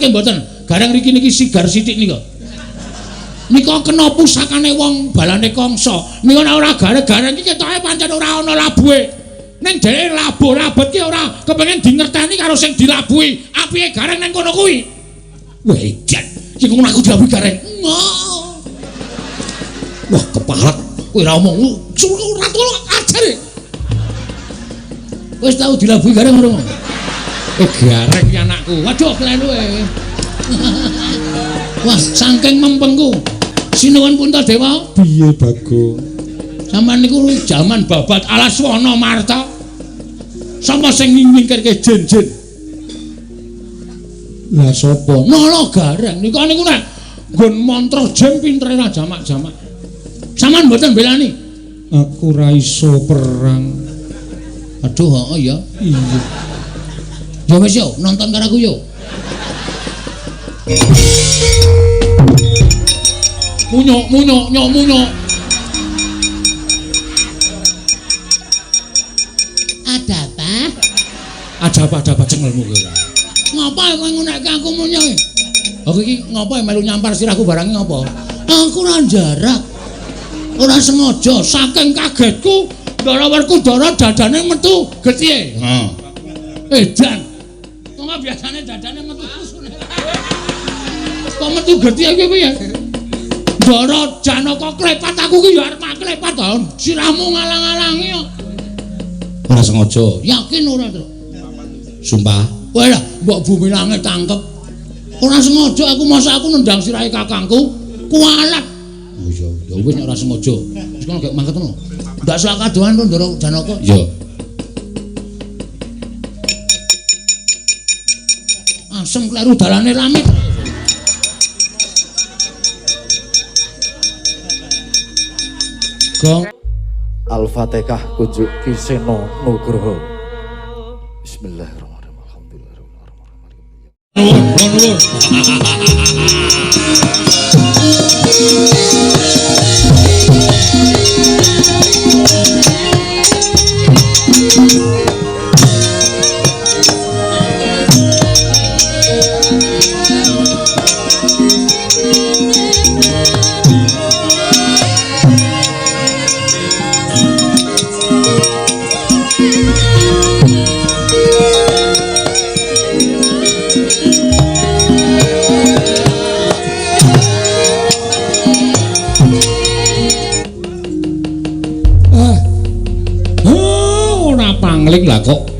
Ngerti mboten? Gareng riki niki sigar sithik nika. Nika kena pusakane wong balane Kangsa. Nika nek ora gareng-gareng iki ketoke pancen ora ana labuhe. Ning dheweke labuh labet ki ora kepengin dingerteni karo sing dilabuhi. Apike gareng ning kono kuwi. Wah, edan. Sing ngono aku dilabuhi gareng. Wah, keparat. Kowe ora omong ora tolong ajare. Wis tau dilabuhi gareng ora? Gareng iki anakku. Waduh, kleru e. Wah, saking mempengku. Sinuwun Puntadewa. Piye, Bagong? Sampeyan niku jaman babat alas wana marta. Sapa sing nyingkirke jin-jin? Lah sapa? Nala Gareng. Niku niku nek nggon mantra jin pintere ra jamak-jamak. Sampeyan mboten belani? Aku ra iso perang. Aduh, heeh ya. Iya. Ya wis yo, nonton karo aku yo. Munyuk, munyuk, nyok munyuk. Ada apa? Ada apa, ada apa cengelmu kowe? Ngapa kowe ngunekke aku munyuk? Aku iki ngapa melu nyampar sirahku barang ngapa? Aku ora jarak. Ora sengaja, saking kagetku, Ndara Werkudara dadane metu getihe. Heeh. Edan. Kok biasane dadane metu susune. Kok metu getihe iki piye? Ndara Janaka klepat aku ki ya arep klepat to. Sirahmu ngalang-alangi kok. Ora sengaja. Yakin ora, Tru? Sumpah. Wah lah, mbok bumi langit tangkep. Ora sengaja aku masa aku nendang sirahe kakangku kualat. Oh iya, ya wis nek ora sengaja. Wis kono gek mangkat ngono. Ndak selak kadohan to Ndara Janaka. Iya. Asem kleru dalane ramit. Gong. Al-Fatihah kunjuk Ki Seno Nugroho. Bismillahirrahmanirrahim. Alhamdulillahirabbil alamin. Nuwun, nuwun. Lah kok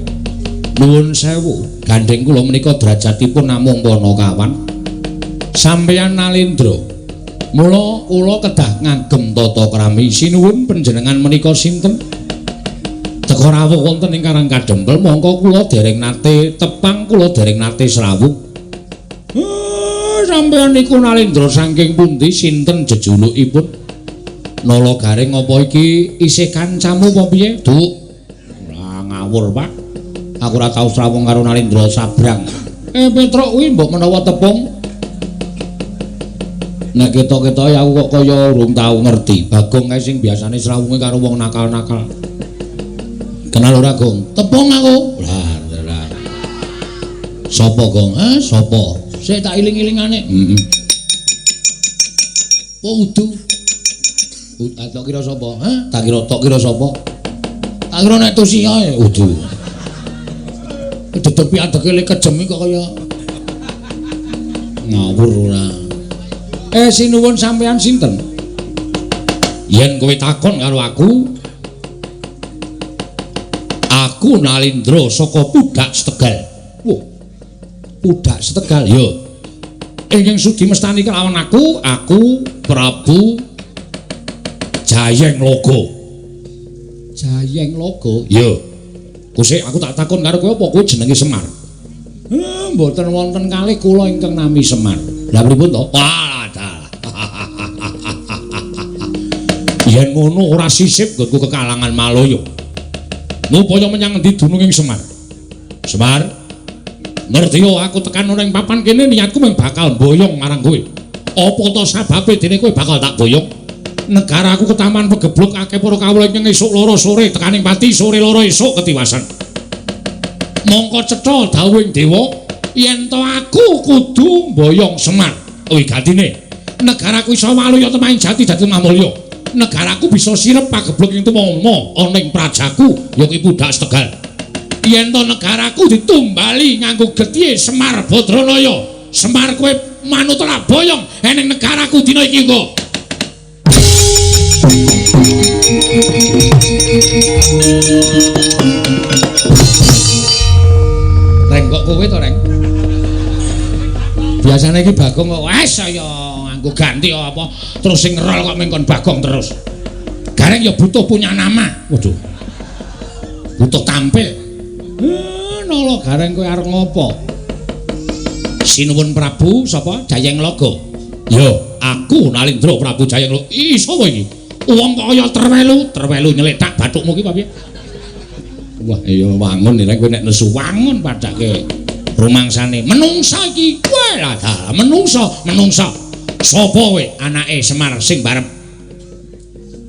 nuwun sewu, gandeng kula menika derajatipun namung panakawan. Sampeyan Nalendra, mula kula kedah ngagem tata krami. Sinuwun panjenengan menika sinten? Teka rawuh wonten ing Karang Kadempel, mongko kula dereng nate tepang, kula dereng nate srawung. Sampeyan niku Nalendra saking pundi, sinten jejulukipun? Nala Gareng apa iki isih kancamu apa piye? Duk. Ngawur, Pak. Aku ora tau srawung karo Nalendra Sabrang. Petruk kuwi mbok menawa tepung. Nek ketok-ketoke aku kok kaya urung tau ngerti. Bagong kae sing biasane srawunge karo wong nakal-nakal. Kenal ora, Gong? Tepung aku. Lah, lah. Sapa, Gong? Sapa? Sik tak iling-ilingane. Heeh. Oh, udu. Tak kira sapa? Hah? Tak kira tok kira sapa? Tak kira nek tusia e udu. Dedepi adeke le kejem kok kaya ngawur ora. Sinuwun sampeyan sinten? Yen kowe takon karo aku, aku Nalendra saka Pudak Setegal. Wah. Pudak Setegal ya. Ingkang sudi mestani kelawan aku, aku Prabu Jayeng Logo. Jayeng Logo? Ya. Kusik aku tak takon karo kowe apa kowe jenenge Semar? Mboten wonten kalih kula ingkang nami Semar. Lah pripun to? Wah, dalah. Yen ngono ora sisip nggonku kekalangan Malaya. Ngupaya menyang endi dununging Semar? Semar, ngerti yo aku tekan ning papan kene niatku mung bakal mboyong marang kowe. Apa to sababe dene kowe bakal tak boyong? Negaraku ketaman pegebluk akeh para kawula ingkang esuk loro sore tekaning pati sore loro esuk ketiwasan. Mongko cetha dawuhing dewa Yen to aku kudu mboyong Semar. Wigatine negaraku iso waluya temahing jati dadi mamulya. Negaraku bisa sirep pagebluk ing tumama ana ing prajaku ya kuwi Pudhak Tegal. Yen to negaraku ditumbali nganggo getihe Semar Badranaya. Semar kowe manut ora boyong eneng negaraku dina iki uga. Reng kok kowe to, Reng? Biasane iki Bagong kok wes saya nganggo ganti apa terus sing ngerol kok mengkon Bagong terus. Gareng ya butuh punya nama. Waduh. Butuh tampil. Nolo Gareng kowe arep ngopo? Sinuwun Prabu sapa? Jayenglaga. Ya, aku Nalindra Prabu Jayenglaga. Ih, sapa iki? Wong kok kaya terwelu, terwelu nyeletak bathukmu ki piye? Wah, iya wangun nek kowe nek nesu wangun padake rumangsane menungsa iki. Wah, lah menungsa, menungsa. Sapa kowe anake Semar sing barep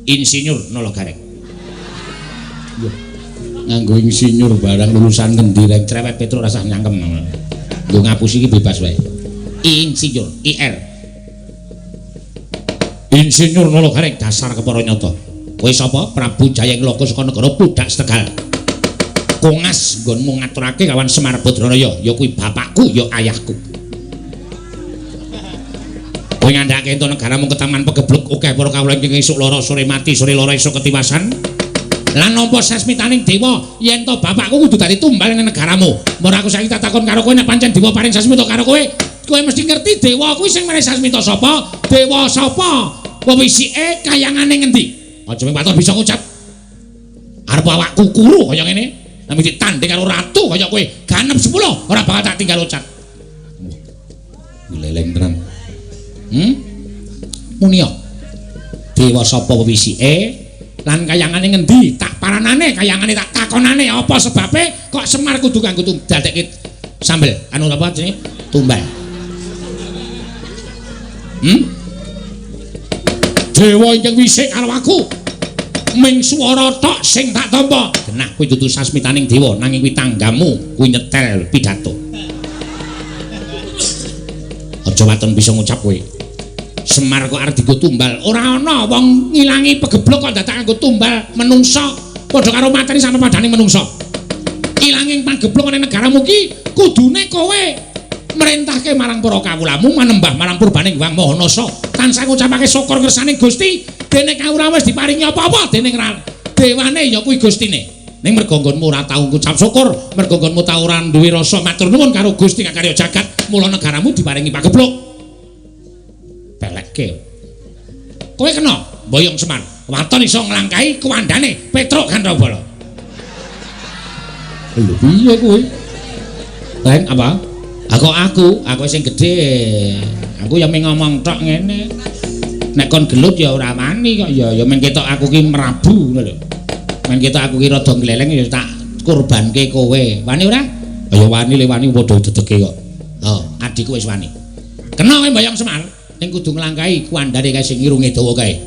insinyur Nala Gareng? Nganggo insinyur barang lulusan ngendi reng cerewet Petruk rasah nyangkem. Nggo ngapusi iki bebas wae. Insinyur, IR. Insinyur Nala Gareng dasar kepara nyata. Kowe sapa? Prabu Jayenglaga saka negara Pudhak Tegal. Kongas nggonmu ngaturake kawan Semar Badranaya, ya kuwi bapakku, ya ayahku. Kowe ngandhake ento negaramu ketaman pegebluk akeh para kawula ingkang esuk lara sore mati, sore lara esuk ketiwasan. Lan nampa sasmitaning dewa yen to bapakku kudu dadi tumbal ning negaramu. Mula aku saiki tak takon karo kowe nek pancen dewa paring sasmita karo kowe, kowe mesti ngerti dewa kuwi sing maring sasmita sapa? Dewa sapa? Wewisike kayangane ngendi? Aja mung waton bisa ngucap. Arep awakku kuru kaya ngene. Nek ditanding karo ratu kaya kowe, ganep 10 ora bakal tak tinggal ucap. Gleleng tenan. Munia. Dewa sapa wewisike lan kayangane ngendi? Tak paranane kayangane tak takonane apa sebabe kok Semar kudu kanggo dadekke sambel anu apa jenenge? Tumbal. Dewa ingkang wisik karo aku. Ming swara tok sing tak tampa. Genah kuwi dudu sasmitaning dewa nanging kuwi tanggamu kuwi nyetel pidato. Aja waton bisa ngucap kowe. Semar kok arep dienggo tumbal. Ora ana wong ngilangi pegebluk kok dadak nganggo tumbal menungsa. Padha karo mateni sama padane menungsa. Ilanging pagebluk ana negaramu ki kudune kowe merintahke marang para kawulamu manembah marang purbaning Hyang Maha Nasa. Tansah ngucapake syukur ngersane Gusti. Dene kawula wis diparingi apa-apa dening dewane ya kuwi Gustine. Ning merga nggonmu ora tau ngucap syukur, merga nggonmu tau ora duwe rasa matur nuwun karo Gusti kakarya jagat, mula negaramu diparingi pagebluk. Pelekke. Kowe kena mboyong Semar. Waton iso nglangkahi kuwandane Petruk Gandrobala. Lho piye kuwi? Leng apa? Aku sing gedhe. Aku ya mung ngomong tok ngene. Nek kon gelut ya ora wani kok ya ya men ketok aku ki merabu ngono lho. Men ketok aku ki rada gleleng ya tak kurbanke kowe. Wani ora? Ya wani le wani padha dedege kok. Oh, adikku wis wani. Kena kowe mbayang Semar, ning kudu nglangkahi kuwandane kae sing irunge dawa kae.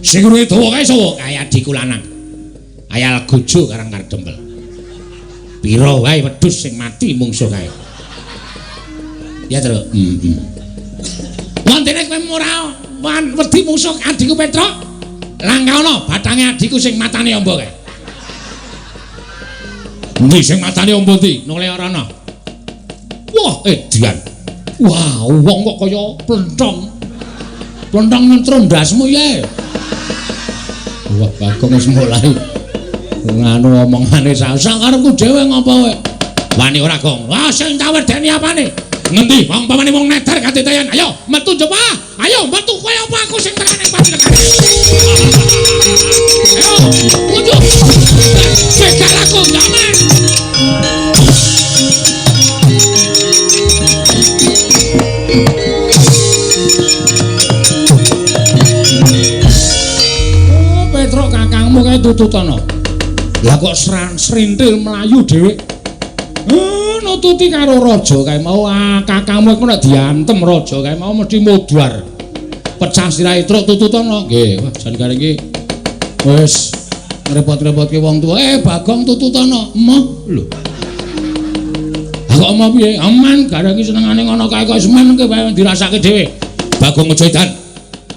Sing irunge dawa kae sapa? Kae adikku lanang. Ayal gojo karang kardempel. Pira wae wedhus sing mati mungsuh kae. Ya, Tru. Heeh. Wontene kowe ora wedi musuh adikku Petruk? Langkahana bathange adikku sing matane amba kae. Endi sing matane amba ndi? Nole ora ana. Wah, edian. Wah, wong kok kaya plenthong. Plenthong nyentrum ndasmu ye. Wah, Bagong wis mulai nganu omongane sak karepku dhewe ngopo kowe. Wani ora, Gong? Wah, sing tak wedeni apane? Ngendi wong pamane wong nedar katitayan. Ayo metu coba. Ayo metu kowe apa aku sing tekane panjenengan. Ayo metu. Cegal aku jaman. Oh, Petruk kakangmu kae tututana. Lah kok srintil mlayu dhewe. Nututi karo raja kae mau kakangmu iku nek diantem raja kae mau mesti mudhar. Pecah sirahe truk tututana. Nggih, wah jan kare iki wis ngrepot-repotke wong tuwa. Bagong tututana. Emoh lho. Aku Kok mau piye? Aman, Gareng iki senengane ngono kae kok semen kowe wae dirasake dhewe. Bagong aja edan.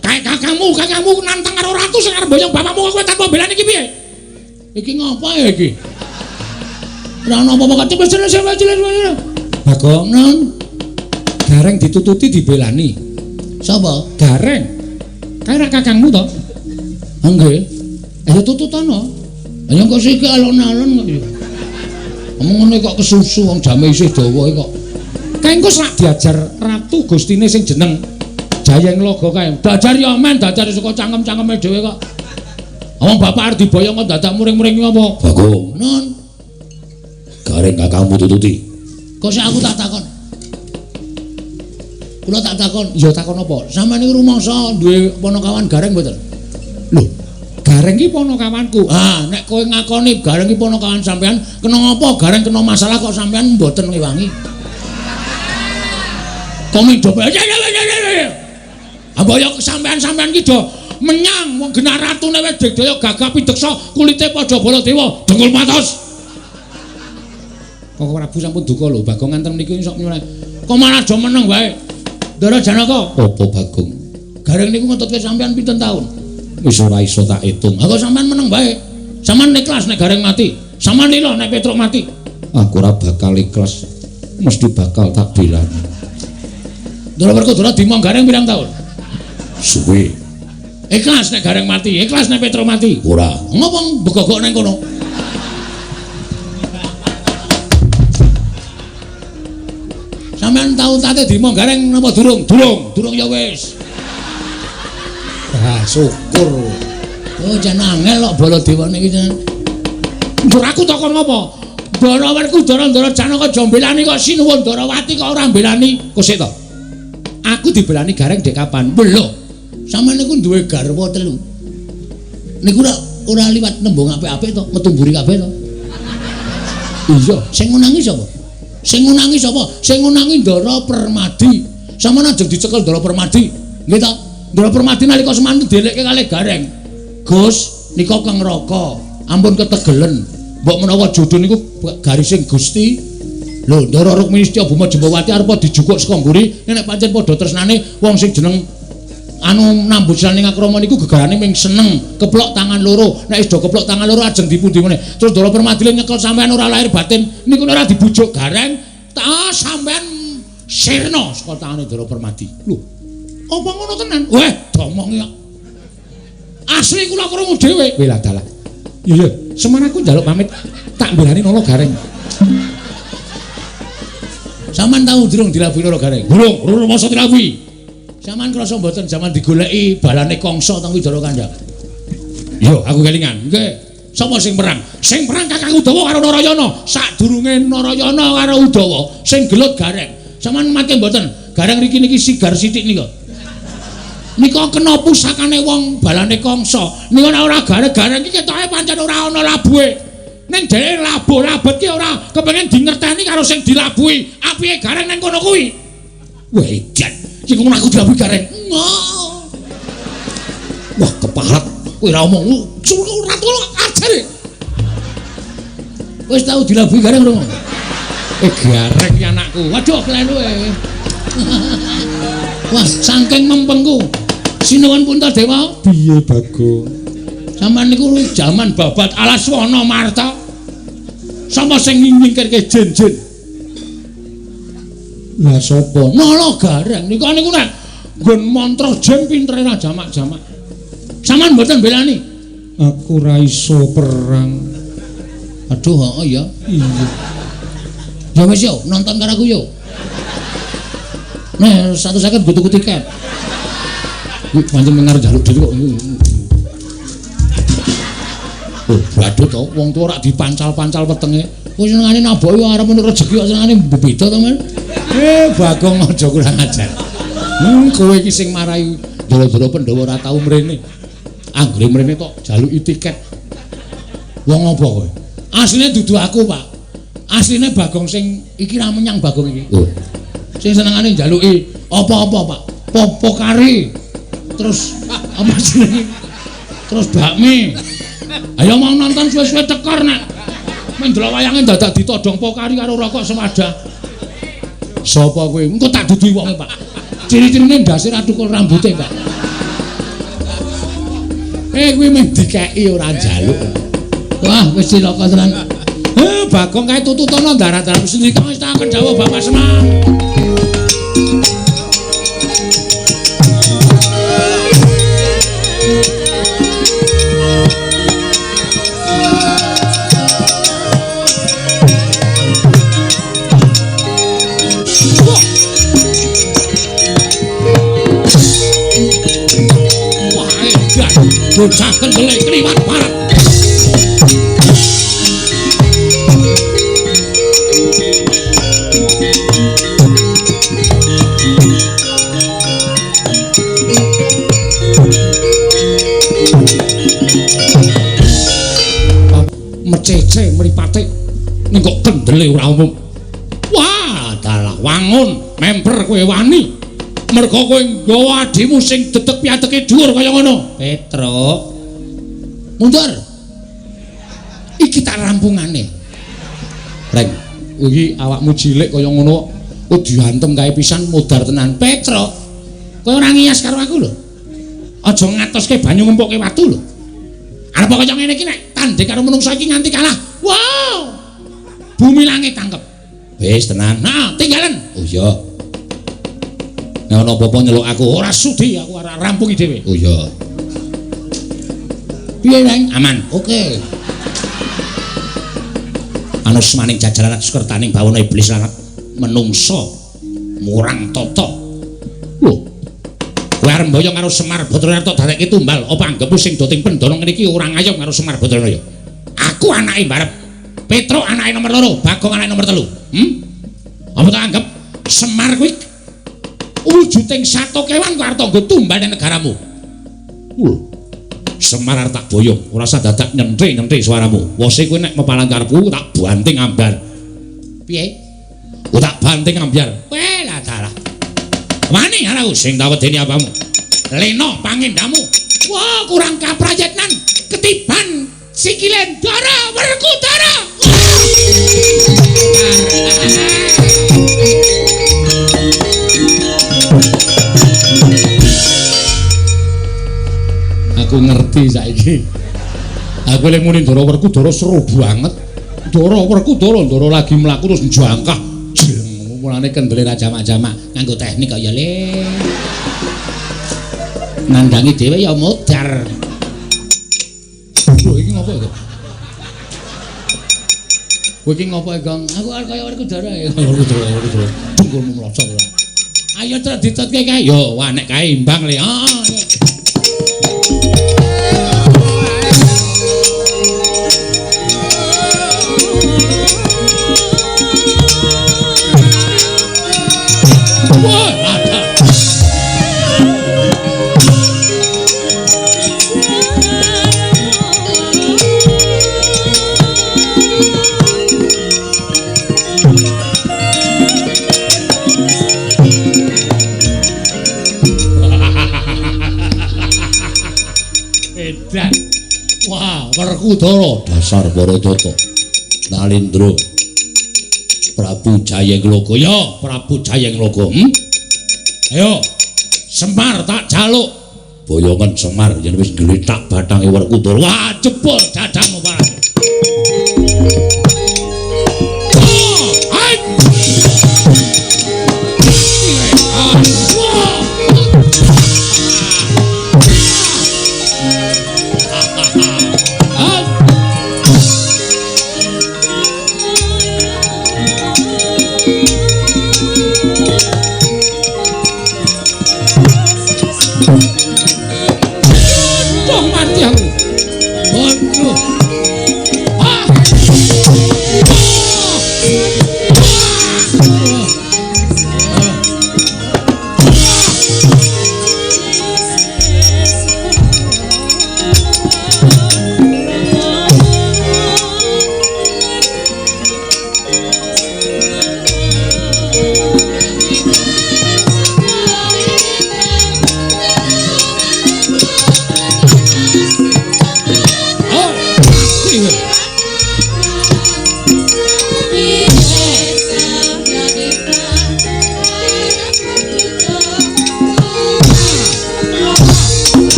Kae kakangmu, kakangmu nantang karo ratu sing arep boyong bapakmu kowe tanpa belani iki piye? Iki ngopo ya iki? Ora ono apa-apa kok cepet. Bagong, non. Gareng ditututi dibelani. Sapa? Gareng. Kae ra kakangmu to? Nggih. Ayo tututono. Ayo kok siki alon-alon kok ya. Omong ngene kok kesusu wong jame isih dawa kok. Kae engko sak diajar ratu gustine sing jeneng Jayeng Logo kae. Dajar ya men, dajar saka cangkem-cangkeme dhewe kok. Wong bapak arep diboyong kok dadak muring-muring apa? Bagong, non. Gareng kakangmu tututi. Kok sik aku tak takon. Kula tak takon, Ya takon apa? Sampeyan niku rumangsa duwe ponokawan Gareng mboten? Lho, Gareng ki ponokawanku. Ah, nek kowe ngakoni Gareng ki ponokawan sampean, kena ngapa Gareng kena masalah kok sampean mboten ngewangi? Kok mido. Amboyo sampean-sampean ki do menyang wong genah ratune wis digdaya gagah pideksa kulite padha Baladewa, dengkul matos. Koko Prabu sampun duka lho, Bagong nganten niku sok nyuwun. Kok malah aja meneng wae. Ndara Janaka. Apa Bagong? Gareng niku ngetutke sampean pinten taun? Wis ora iso tak hitung. Aku sampean meneng wae. Sampean ikhlas nek Gareng mati. Sampean lila nek Petruk mati. Aku ora bakal ikhlas. Mesti bakal tak belani. Ndara Werkudara dimong Gareng pirang taun? Suwe. Ikhlas nek Gareng mati, ikhlas nek Petruk mati. Ora. Ngopo begogok nang kono? Sampeyan tau tate dimong Gareng napa durung? Durung. Durung ya wis. Ah, syukur. Oh, jan angel kok Baladewa niki jan. Ndur aku takon ngopo? Ndara Werkudara Ndara Janaka aja mbelani kok sinuwun Ndarawati kok ora mbelani. Kok sik to? Aku dibelani Gareng dek kapan? Lho, sampeyan niku duwe garwa telu. Niku ora liwat nembung apik-apik to, metu mburi kabeh to. Iya, sing ngunangi sapa? Sing ngunangi sapa? Sing ngunangi Ndara Permadi. Sampeyan ajeng dicekel Ndara Permadi. Nggih to? Ndara Permadi nalika semanten dielekke kalih Gareng. Gus, nika Kang Raka, ampun ketegelen. Mbok menawa jodho niku garising Gusti. Lho, Ndara Rukmini Setya Bhuma Jembawati arep dijukuk saka mburi, nek pancen padha tresnane wong sing jeneng anu nambut ing akrama niku gegarane ming seneng, keplok tangan loro. Nek wis do keplok tangan loro ajeng dipundi meneh. Terus Ndara Permadi nyekel sampean ora lahir batin, niku ora dibujuk Gareng, ta sampean sirna saka tangane Ndara Permadi. Lho, apa ngono tenan? Weh, domongi kok. Asli kula krungu dhewe. Weh lah dalah. Iya, iya, semono aku njaluk pamit tak mbelani Nala Gareng. Sampeyan tau durung dilabuhi Nala Gareng? Durung, durung masa dilabuhi. Sampeyan krasa mboten jaman digoleki balane Kangsa teng Widara Kandhang? Iya, aku kelingan. Nggih. Sapa sing perang? Sing perang Kakang Udawa karo Narayana. Sadurunge Narayana karo Udawa sing gelut Gareng. Sampeyan mati mboten? Gareng riki niki sigar sithik nika. Nika kena pusakane wong balane Kangsa. Nika nek ora Gareng-gareng iki ketoke pancen ora ana labuhe. Ning dheweke labuh labet ki ora kepengin dingerteni karo sing dilabuhi. Apike Gareng nang kono kuwi. Wah, edan. Iki ngono aku dilabuhi Gareng. Wah, keparat. Kowe ora omong ora tolong ajare. Wis tau dilabuhi Gareng rung? Gareng ki anakku. Waduh, klenu e. Wah, saking mempengku. Sinuwun Puntadewa. Piye, Bagong? Sampeyan niku jaman babat Alaswana Marta. Sapa sing nyingkirke jin-jin? Lah sapa? Nala Gareng. Niku niku nek nggon mantra jin pintere ra jamak-jamak. Sampeyan mboten belani? Aku ra iso perang. Aduh, heeh ya. Iya. Ya wis yo, nonton karo aku yo. Nah, 150 nggo tuku tiket. Kuwi pancen mengar njaluk dhuwit kok. Oh, waduh to, wong tuwa rak dipancal-pancal wetenge. Kuwi senengane naboki arep ono rejeki kok senengane beda to, Men. Bagong aja kurang ajar. Kowe iki sing marai ndara-ndara Pandhawa ora tau mrene. Anggere mrene kok jaluki tiket. Wong apa kowe? Asline dudu aku, Pak. Asline Bagong sing iki ra menyang Bagong iki. Oh. Sing senengane njaluki apa-apa, Pak. Popo kari. Terus apa jenenge? Terus bakmi. Ayo mau nonton suwe-suwe tekor nek. Mendelok wayange dadak ditodong pokari karo rokok semadah. Sapa kowe? Engko tak duduhi wonge, Pak. Ciri-cirine ndase ra tukul rambute, Pak. Kuwi mung dikeki ora njaluk. Wah, wis cilaka tenan. Bagong kae tututono darat-darat sendika wis tak kendhawa Bapak Semar. Bocah kendele kliwat barat. Mecece mripate ning kok kendele ora umum. Wah, dalah wangun memper kowe wani. Mergo kowe nggawa adimu sing dedeg piateke dhuwur kaya ngono. Petruk. Mundur. Iki tak rampungane. Reng, iki awakmu cilik kaya ngono kok diantem kae pisan modar tenan. Petruk. Kowe ora ngiyas karo aku lho. Aja ngatoske banyu ngempukke watu lho. Arep kaya ngene iki nek tanding karo menungsa iki nganti kalah. Wow. Bumi langit tangkep. Wis tenang. Nah, tinggalen. Oh iya. Nek ana apa-apa nyeluk aku, ora sudi aku ora rampungi dhewe. Oh iya. Piye, Neng? Aman. Oke. Anusmaning jajaran sukertaning bawana iblis lan menungsa murang tata. Lho. Kowe arep mboyong karo Semar Bathara tok dadekke tumbal, apa anggepmu sing doting pendana ngene iki ora ngayom karo Semar Bathara ya? Aku anake mbarep. Petruk anake nomor 2, Bagong anake nomor 3. Apa tak anggap Semar kuwi wujuding sato kewan kok arep nggo tumbal nang negaramu? Lho. Semar arep tak boyong, ora usah dadak nyenthik-nyenthik suaramu. Wose kowe nek mepalang karepku tak banting ambyar. Piye? Ku tak banting ambyar. Weh lah dalah. Wani aku sing tak wedeni apamu. Leno pangendamu. Wah, kurang kaprayitnan ketiban sikile Ndara Werkudara. Aku ngerti saiki. Aku lek muni Ndara Werkudara seru banget. Ndara Werkudara, Ndara lagi mlaku terus njangkah. Jeng, mulane kendele ra jamak-jamak nganggo teknik kaya le. Nandangi dhewe ya modar. Lho iki ngopo ya? Kowe iki ngopo, Gong? Aku arep kaya Werkudara ya. Werkudara, Werkudara. Dengkulmu mlocot ora. Ayo trek ditutke kae. Yo, wah nek kae imbang le. Heeh. Wah, ada. Edan. Wah, Werkudara dasar Baradata. Nalindra. Prabu Jayengloka. Ya, Prabu Jayengloka. Ayo, Semar tak jaluk. Boyongan Semar yen wis gletak bathange Werkudara. Wah, jebol dadamu, Pak. Aduh, mati aku. Aduh.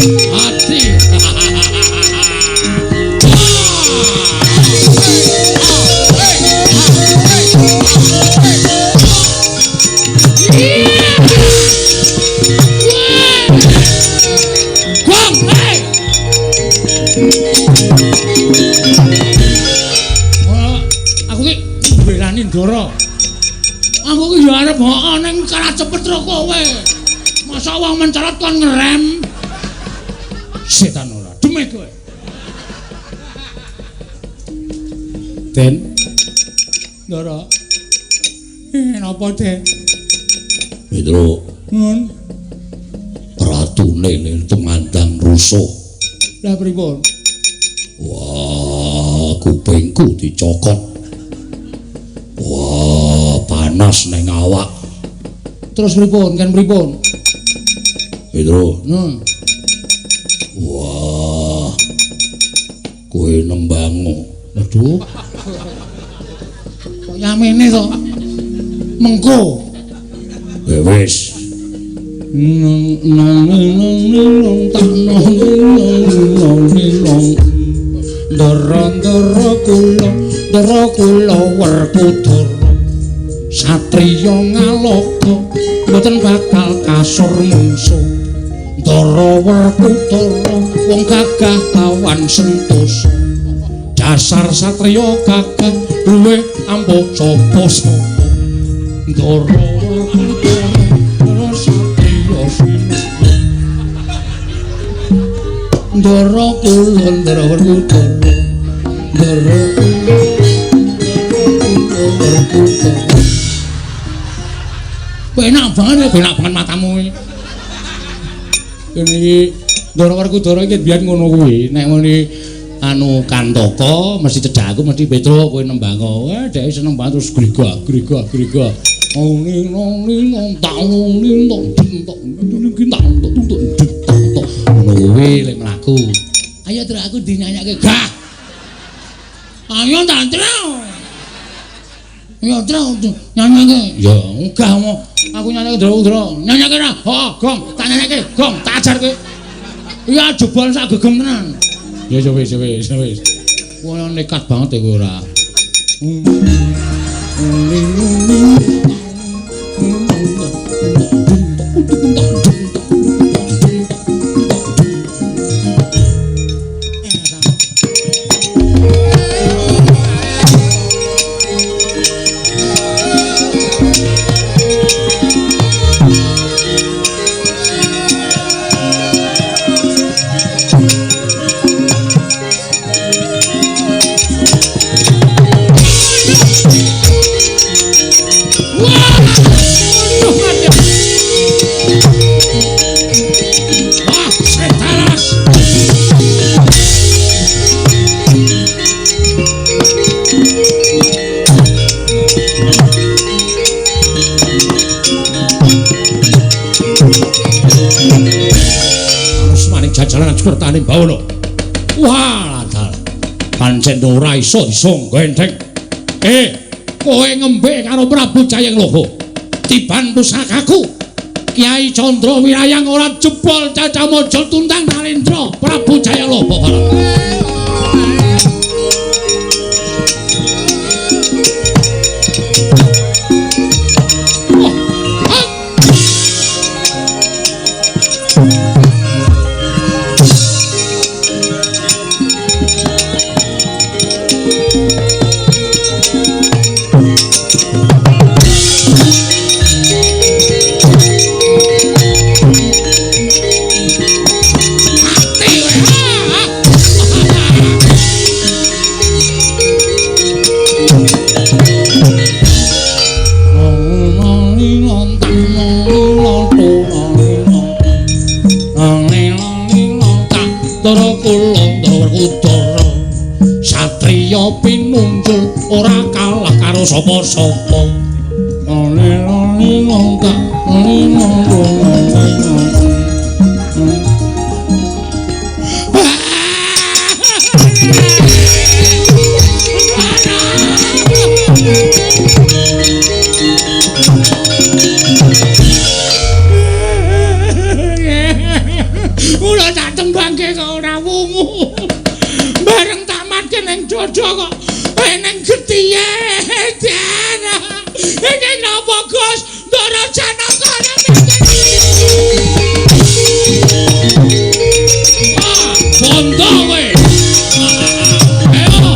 Ati. Gong, hey. Aku ki belani Ndara. Aku ki ya arep heeh ning kalah cepet ro kowe. Masa wong mencolot kon ngerem. Setan ora, demit kowe. Den. Ndara. Napa, Den? Petro. Nun. Ratune ning tumandang rusuh. Lah pripun? Wah, kupingku dicokot. Wah, panas ning awak. Terus pripun? Kan pripun? Petro. Nun. Wah. Kowe nembango. Aduh. Kok yamene to? Mengko. Ya wis. Nang nang nang nang tak nang nang nang. Ndara ndara kula Werkudara. Satriya ngaloka mboten bakal kasur mungsuh. Ndara Werkudara wong gagah kawan sentosa. Dasar satriya gagah luwih ampuh sapa-sapa. Ndara Werkudara satriya sinuwun. Ndara kula Ndara Werkudara. Ndara kula Werkudara. Penak banget ya, penak banget matamu iki. Kene iki Ndara Werkudara iki biyen ngono kuwi. Nek muni anu Kantaka mesti cedhak aku mesti Petro kowe nembango. Wah, dhek seneng banget terus grega grega grega. Ning nong ning nong tak nong ning nong ding tok ning ning tak tok tok ding tok tok. Ngono kuwi lek mlaku. Ayo terus aku dinyanyikke. Gah. Ayo tak terus. Ya terus nyanyikke. Ya enggah mo. Aku nyanyikke ndra-ndra. Nyanyikke ra. Heeh, gong, tak nyanyikke. Gong, tak ajar kowe. Iya jebol sak gegem tenan. Ya wis wis wis. Wah nekat banget ya kowe ora. Kertane bawana. Wah, dalah. Pancen ora iso disangga enteng. Kowe ngembe karo Prabu Jayengloho. Tiban pusakaku. Kyai Candra Wirayang ora jebol cacamaja tuntang nalendra Prabu Jayengloho. Pinunjul ora kalah karo sapa-sapa. Ora tak padha kok eneng getihe den. Iki napa Gus? Ndara Janaka ah, bondo kowe. Ayo.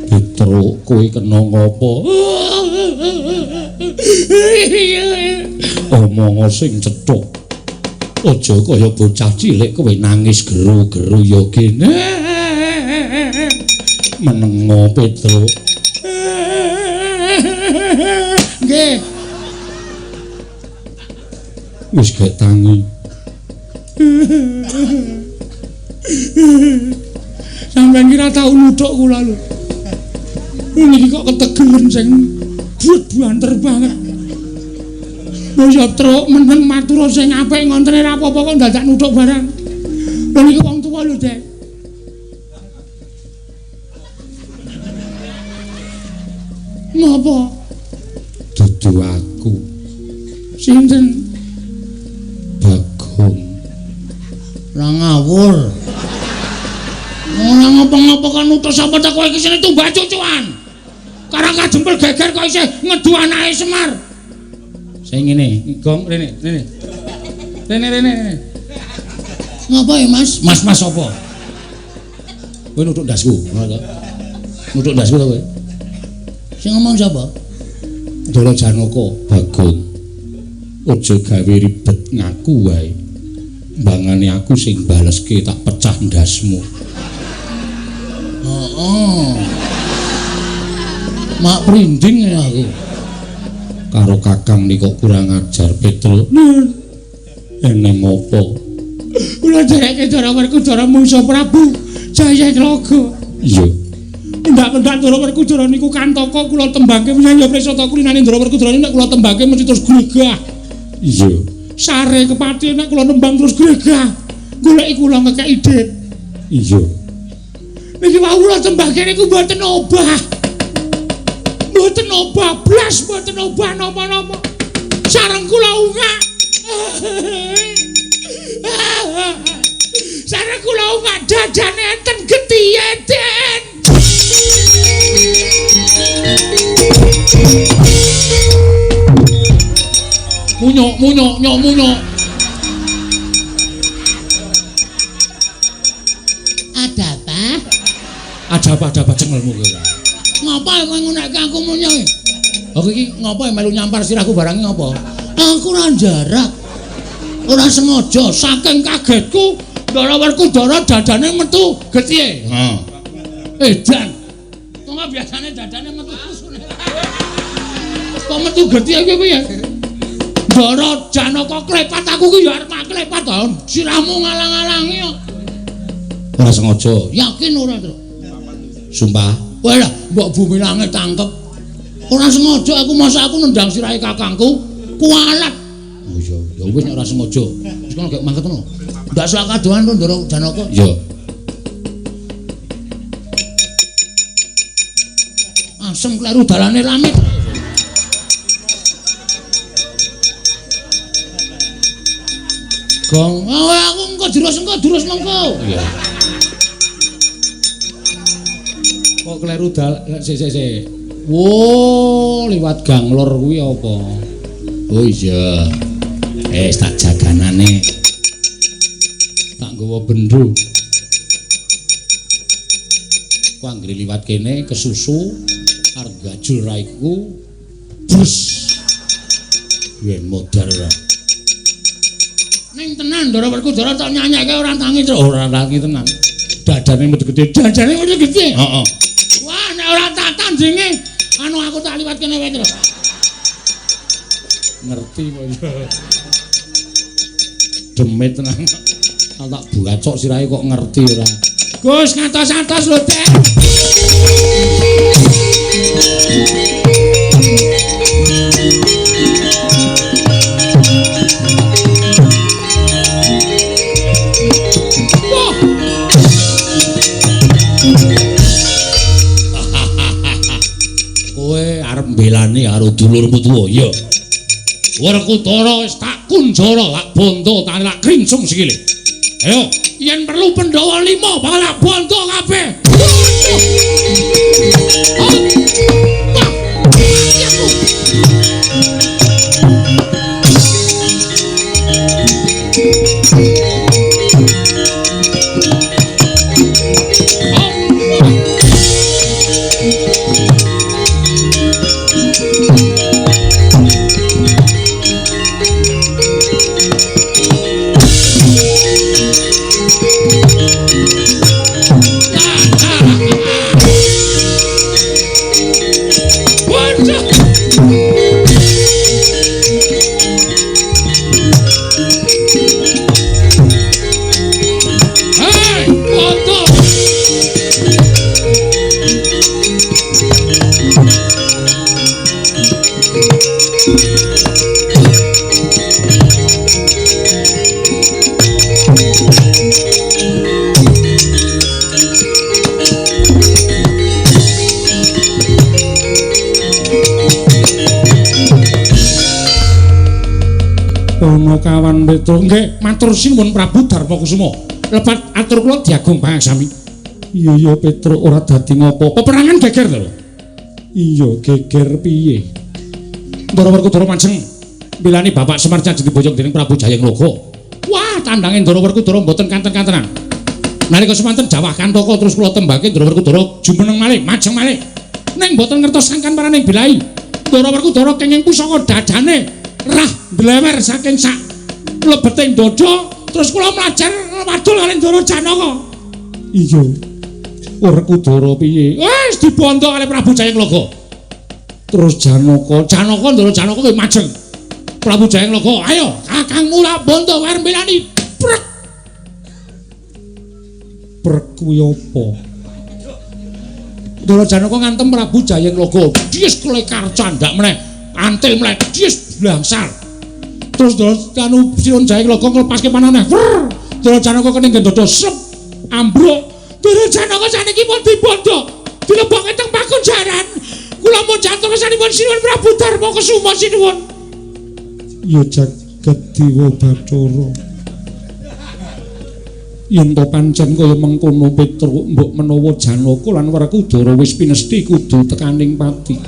Petro kowe kena ngopo? Omong sing cetha. Aja kaya bocah cilik kowe nangis geru-geru ya kene. Menengo Petro. Nggih. Wis gek tangi. Sampeyan kira tau nuthuk kula lho. Niki kok ketegelen sing buat banter banget. Lho ya truk meneng matur sing apik ngontene ra apa-apa kok dadak nuthuk barang. Lho niki wong tuwa lho, Dek. Ngopo? Dudu aku. Sinten? Bagong. Ora ngawur. Ora ngopo-ngopo kan nuthuk sapa ta kowe iki sine tumbak cucuan. Karang kajempel geger kok isih ngedu anake Semar. Sing ngene, gong rene, rene. Rene rene rene. Ngapa ya, Mas? Mas-mas sapa? Kowe nuthuk ndasku, ngono to. Nuthuk ndasku to kowe. Sing ngomong sapa? Ndara Janaka, Bagong. Aja gawe ribet ngaku wae. Mbangane aku sing baleske tak pecah ndasmu. Heeh. Mak prinding aku. Karo kakang nika kurang ajar Petro. Eneng apa? Kula dhereke Ndara Werkudara mungsuh Prabu Jayaklaga. Iya. Pendak-pendak Ndara Werkudara niku kantaka kula tembangke menyang ya Presata kulinane Ndara Werkudara nek kula tembangke mesti terus gregah. Iya. Sare kepati nek kula nembang terus gregah. Goleki kula ngekeki dit. Iya. Niki wau kula tembangke niku mboten obah. Mboten obah blas, mboten obah napa-napa. Sareng kula ungak. Sareng kula ungak dadane enten getihe, Den. Munyuk, munyuk, nyok munyuk. Ada apa? Ada apa, ada apa cengelmu kowe? Ngapa kowe ngonekke aku munyuk? Aku iki ngapa melu nyampar sirahku barang ngapa? Aku ora jarak. Ora sengaja saking kagetku Ndara Werkudara dadane metu getihe. Heeh. Edan. Kok biasane dadane metu kusune. Kok metu getihe iki piye? Ndara Janaka klepat aku ki ya arep klepat ta. Sirahmu ngalang-alangi kok. Ora sengaja. Yakin ora, Tru? Sumpah. Kowe lah mbok bumi langit tangkep. Ora sengaja aku masa aku nendang sirahe kakangku kualat. Oh iya, ya wis nek ora sengaja. Wis kono gek mangkat ngono. Ndak sak kadohan to Ndara Janaka. Iya. Asem kleru dalane rame. Gong, aku engko durus mengko. Iya. Kok kleru dal sik sik sik. Wo, liwat gang lor kuwi apa? Oh iya. Tak jaganane. Tak nggawa bendho. Ku anggere liwat kene kesusu arep gajul raiku. Bus. Yen modar ora. Ning tenan Ndara Werkudara tak nyanyekke ora tangi, Tru. Ora tangi tenan. Dadane metu gedhe. Dadane metu gedhe. Heeh. Wah, nek ora tak tandinge, anu aku tak liwat kene wae, Tru. Ngerti kok ya. Demit tenan. Tak bacok sirahe kok ngerti ora. Gus ngatos-atos lho, Dek. Kowe arep mbelani karo dulurmu tuwa. Iya. Werkudara wis tak kunjara, tak bondo, tak krincung sikile. Ayo, yen perlu Pandhawa 5 bakal tak bondo kabeh. Kawan Petro nggih matur sinuwun Prabu Darmakusuma. Lepat atur kula diagung pangaksami. Iya iya Petro ora dadi ngopo. Peperangan geger to lho. Iya geger piye? Ndara Werkudara majeng mbelani Bapak Semar Candhi diboyong dening Prabu Jayengloka. Wah, tandange Ndara Werkudara mboten kanten-kantenan. Nalika semanten jawah kantaka terus kula tembake Ndara Werkudara jumeneng malih, majeng malih. Ning mboten ngertos sangkan paraning belai. Ndara Werkudara kenging pusaka dadane rah ndlewer saking sak lebeting dada terus kula mlajar wadul kali Ndara Janaka. Iya. Werkudara piye? Wis dibondo kali Prabu Jayengloka. Terus Janaka, Janaka Ndara Janaka kuwi majeng. Prabu Jayengloka, ayo kakangmu lak bondo arep mbelani. Prek. Prek kuwi apa? Ndara Janaka ngantem Prabu Jayengloka. Dies klekar candak meneh, antil meneh, dies blangsar. Terus anu Sinuwun Jayengloka nglepaske panane. Ndara Janaka kening dada sep ambruk. Ndara Janaka saniki pun dibondo, dilebokke teng pakunjaran. Kula mung jantung kesanipun Sinuwun Prabu Darmakusuma sinuwun. Ya jagat dewa Bathara. Yen to pancen kaya mengkono Petruk, mbok menawa Janaka lan Werkudara wis pinesti kudu tekaning pati.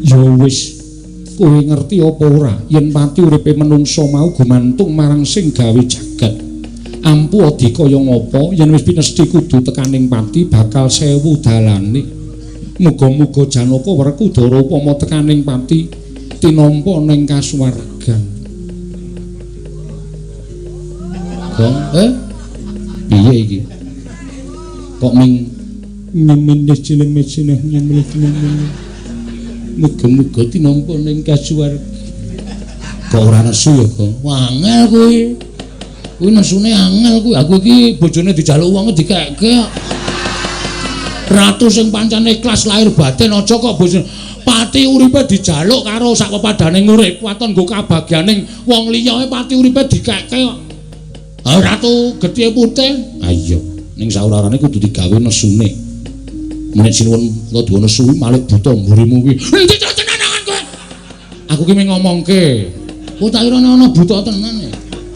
Ya wis, kowe ngerti apa ora yen pati uripe menungsa mau gumantung marang sing gawe jagat. Ampuh adi kaya ngapa yen wis pinesti kudu tekaning pati bakal sewu dalane. Muga-muga Janaka Werkudara upama tekaning pati tinampa ning kasuwargan. Gong, piye iki? Kok ming nyemene cilemene nyemene. Muga-muga tinampa ning kasuwargan. Kok ora nesu ya, Gong? Wah, angel kuwi. Kuwi nesune angel kuwi. Aku iki bojone dijaluk wong dikekke. Ratu sing pancen ikhlas lahir batin aja kok bojone pati uripe dijaluk karo sak pepadane urip waton nggo kabagyaning wong liya pati uripe dikekke kok. Ha ratu getih putih. Ha iya, ning saurarane kudu digawe nesune. Menek sinuwun kudu nesu malih buta mburimu kuwi. Endi to tenanan kowe? Aku ki mung ngomongke. Oh tak kira ana buta tenan.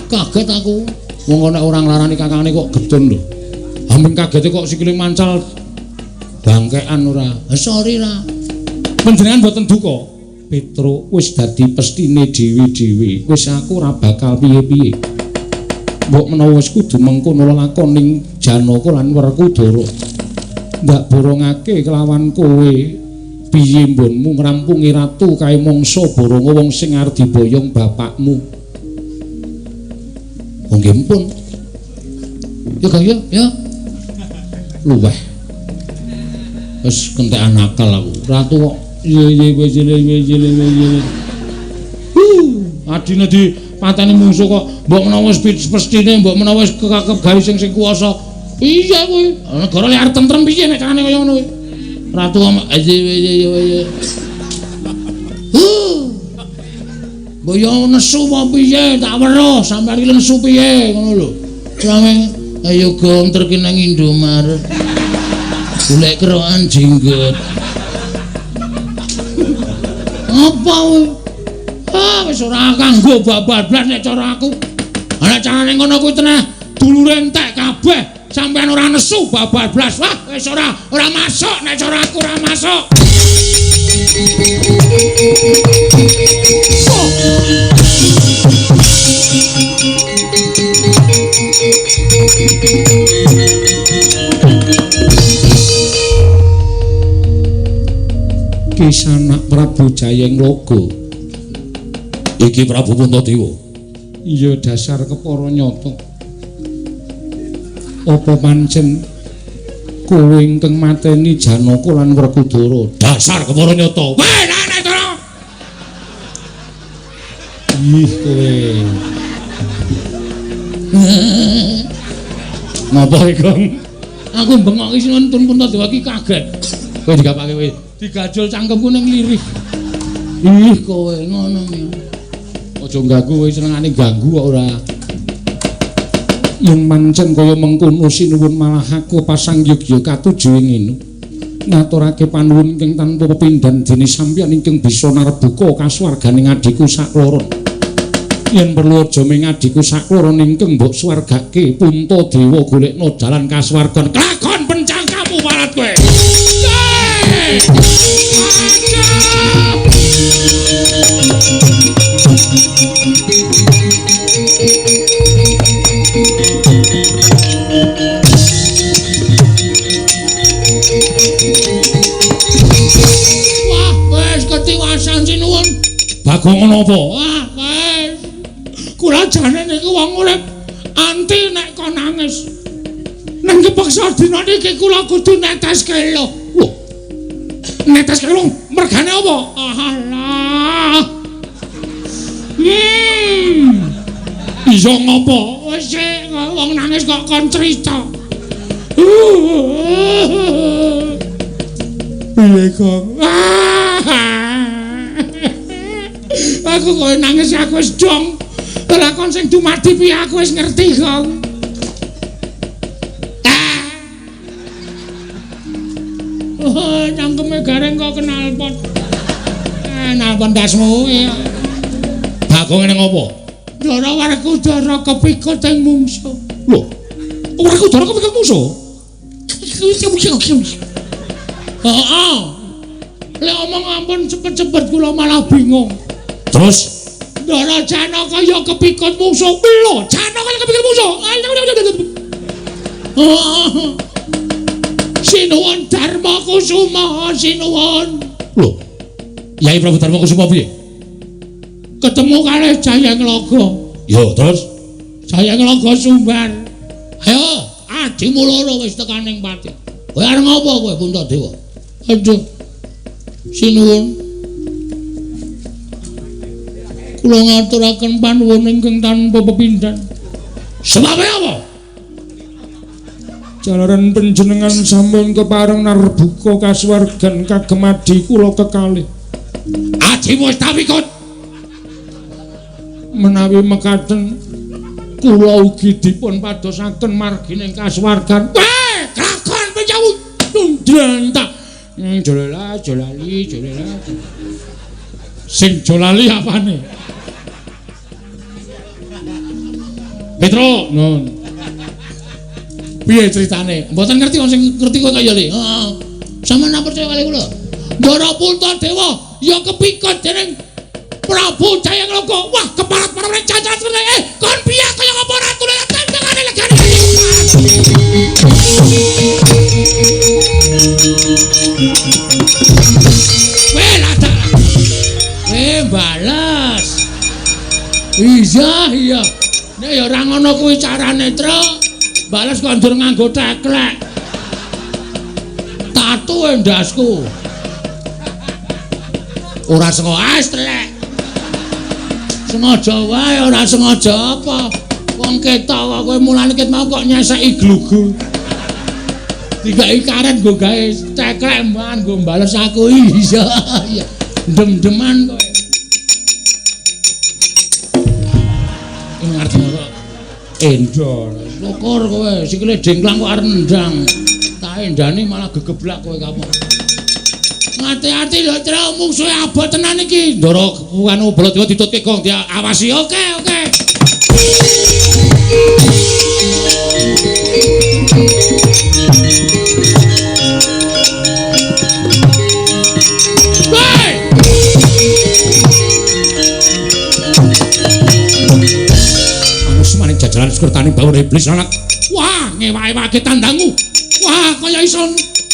Kaget aku. Wong nek ora nglarani kakangane kok gedun lho. Ha mung kagete kok sikile mancal bangkean ora. Sorry ra. Panjenengan mboten duka. Petruk wis dadi pestine dhewe-dhewe. Wis aku ora bakal piye-piye. Mbok menawa wis kudu mengkono lelakoning Janaka lan Werkudara. Ndak borongake kelawan kowe piye mbonmu ngrampungi ratu kae mangsa boronga wong sing arep diboyong bapakmu. Oh nggih pun. Ya Kang ya, ya. Luweh. Wis kentekan akal aku. Ratu kok ye ye ye ye ye ye ye. Adine dipateni mungsuh kok mbok menawa wis pestine mbok menawa wis kekakep gawe sing sing kuwasa. Piye kuwi? Negara lek arep tentrem piye nek carane kaya ngono kuwi? Ratu kok ye ye ye ye. Mbok yo nesu apa piye tak weruh sampeyan iki nesu piye ngono lho. Sampe ayo gong terki nang Indomaret. Golek kerokan jenggot. Apa kowe? Ah, wis ora kanggo babar blas nek cara aku. Ana carane ngono kuwi teneh dulure entek kabeh. Sampeyan ora nesu babar blas. Wah, wis ora masuk nek cara aku ora masuk. Kisanak Prabu Jayengloga. Iki Prabu Puntadewa. Iya dasar kepara nyata. Apa pancen kowe ingkang mateni Janaka lan Werkudara? Dasar kepara nyata. Weh, nek cara. Ih kowe. Ngapa iki, Gong? Aku bengok iki sinuwun Puntadewa iki kaget. Kowe digapake kowe? Digajul cangkemku ning lirih. Ih kowe ngono ya. Aja ganggu kowe senengane ganggu kok ora. Yen pancen kaya mengkono sinuwun malah aku pasang yogya katuju ing ngene. Ngaturake panuwun ingkang tanpa pepindhan dene sampeyan ingkang bisa narbuka kasuwarganing adhiku sakloron. Yen perlu aja ming adhiku sakloron ingkang mbok swargake Puntadewa golekno dalan kasuwargan. Kelakon pencangkamu warat kowe. Wah, wis ketiwasan sinuwun. Bagong ngono apa? Wah, wis. Kula jane niku wong urip anti nek kon nangis. Nang kepeksa dina niki kula kudu netes kelo. Lho. Netes kelo mergane apa? Alah. Iya ngopo? Wis wong nangis kok kon crita. Piye, Gong? Aku kowe nangis aku wis dong. Lakon sing dumadi piye aku wis ngerti, Gong. Oh, cangkeme gareng kok kenal pot. Nalpon dasmu ya. Bagong ngene ngopo? Ndara Werkudara kepikut ing mungsuh. Lho. Werkudara kepikut mungsuh? Heeh. Lek omong ampun cepet-cepet kula malah bingung. Terus Ndara Janaka ya kepikut mungsuh. Lho, Janaka ya kepikut mungsuh. Heeh. Sinuwun Darma Kusuma, sinuwun. Lho. Yai Prabu Darma Kusuma piye? Ketemu kalih Jayengloga. Yo, terus Jayengloga sumbar. Ayo, adimu loro wis tekan ning pati. Kowe arep ngopo kowe Puntadewa? Aduh. Sinuwun. Kula ngaturaken panuwun ingkang tanpa pepindhan. Sebabe apa? Jalaran panjenengan sampun kepareng narbuka kasuwargan kagem adhi kula kekalih. Adimu wis tapikut. Menawi mekaten kula ugi dipun padosaken margi ing kasuwargan. Weh, kelakon pencawu ndrantak. Jolela jolali jolela. Sing jolali apane? Petro, nun. Piye critane? Mboten ngerti wong sing ngerti kok kaya le. Heeh. Sampeyan percaya kali kula. Ndara Puntadewa ya kepikut dening Prabu Jayengloga. Wah, keparat para cacat kon piye kaya ngapa ratune tandangane legane. Weh, ladak. Weh, balas. Iya, iya. Nek ya ora ngono kuwi carane, Truk. Bales kok ndur nganggo teklek. Tatu endasku. Ora sengaja telek. Sengaja wae ora sengaja apa. Wong ketok kok kowe mulane ket mau kok nyeseki glugu. Digawe karet nggo gawe teklek mban nggo bales aku. Iya, iya. Dem-deman kowe. Ngerti kok. Endor. Syukur kowe sikile dengklang kok arep nendang. Tak endani malah gegeblak kowe kapok. Ati-ati lho, Tru, mungsuhe abot tenan iki. Ndara anu Baladewa ditutke gong diawasi. Oke, oke. Hei! Anu jajaran sekertane bawana iblis anak. Wah, ngewa-ewake tandangmu. Wah, kaya iso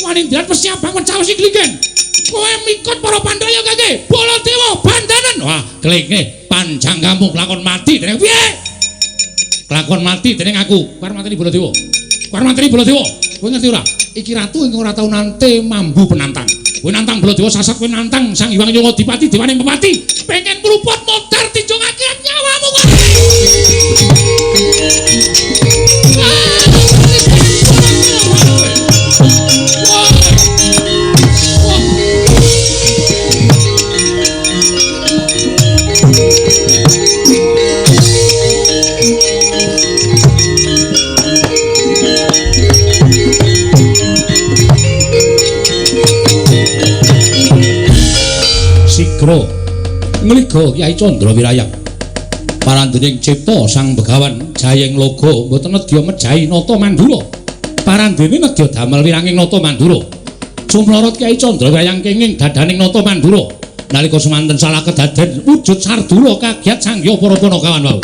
wani ndirat wesi abang wecah wesi klingen. Kowe mikut para Pandhawa kake. Baladewa bandanen. Wah, klinge panjang kamu kelakon mati dening piye? Kelakon mati dening aku. Kowe arep mateni Baladewa. Kowe arep mateni Baladewa. Kowe ngerti ora? Iki ratu ingkang ora tau nante mambu penantang. Kowe nantang Baladewa sasat, kowe nantang Sang Hyang Yungodipati dewaning pepati. Pengen mruput modar tinjung akhirat nyawamu kowe. Sigra ngliga Kyai Candra Wirayang. Parandening cipta Sang Begawan Jayeng Loga mboten nedya mejahi Nata Mandura. Parandene nedya damel wiranging Nata Mandura. Sumlorot Kyai Candra Wirayang kenging dadaning Nata Mandura. Nalika semanten salah kedaden wujud sardula kagiat sangya para panakawan wau.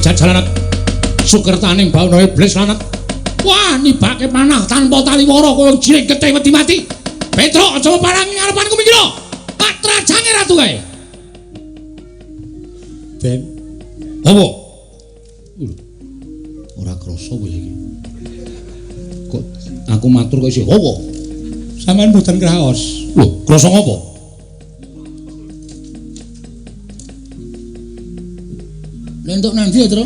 Jajaran sukertaning bawana iblis lanat. Wah, nibake panah tanpa taliwara kaya jiring getih wedi mati. Petruk aja parangi ngarepanku mikira. Patrajange ratu kae. Den. Apa? Ora krasa kowe iki. Kok aku matur kok isih apa? Sampeyan mboten kraos. Lho, krasa ngopo? Lentuk nang ndi ya, Tru?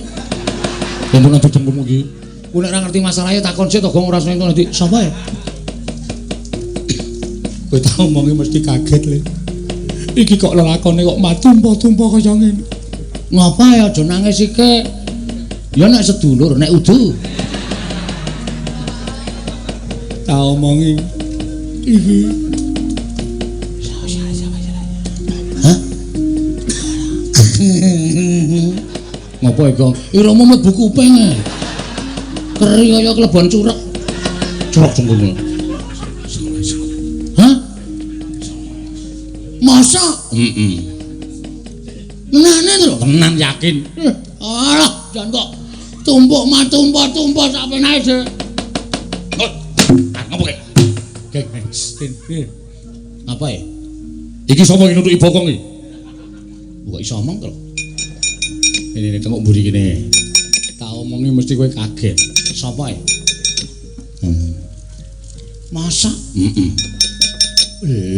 Lentuk nang dengkulmu iki. Ku nek ora ngerti masalahe takon sik to, Gong, ora seneng nanti. Sapa ya? Kowe tak omongi mesti kaget le. Iki kok lelakone kok matumpa-tumpa kaya ngene. Ngapa ya aja nangis iki? Ya nek sedulur, nek udu. Tak omongi iki. Hah? Ngopo ya, Gong? Iramu mlebu kuping. Keri kaya klebon curek. Curek jengkulmu. Hah? Masa? Heeh. Tenane to? Tenan yakin. Alah, jan kok tumpuk matumpa-tumpa sak penake, Dik. Ah, ngopo kek? Geng, apa ya? Iki sapa iki nutuki bokong iki? Kok iso omong to? Ini tengok mburi kene. Tak omongi mesti kowe kaget. Sapa ya? Masa? Heeh.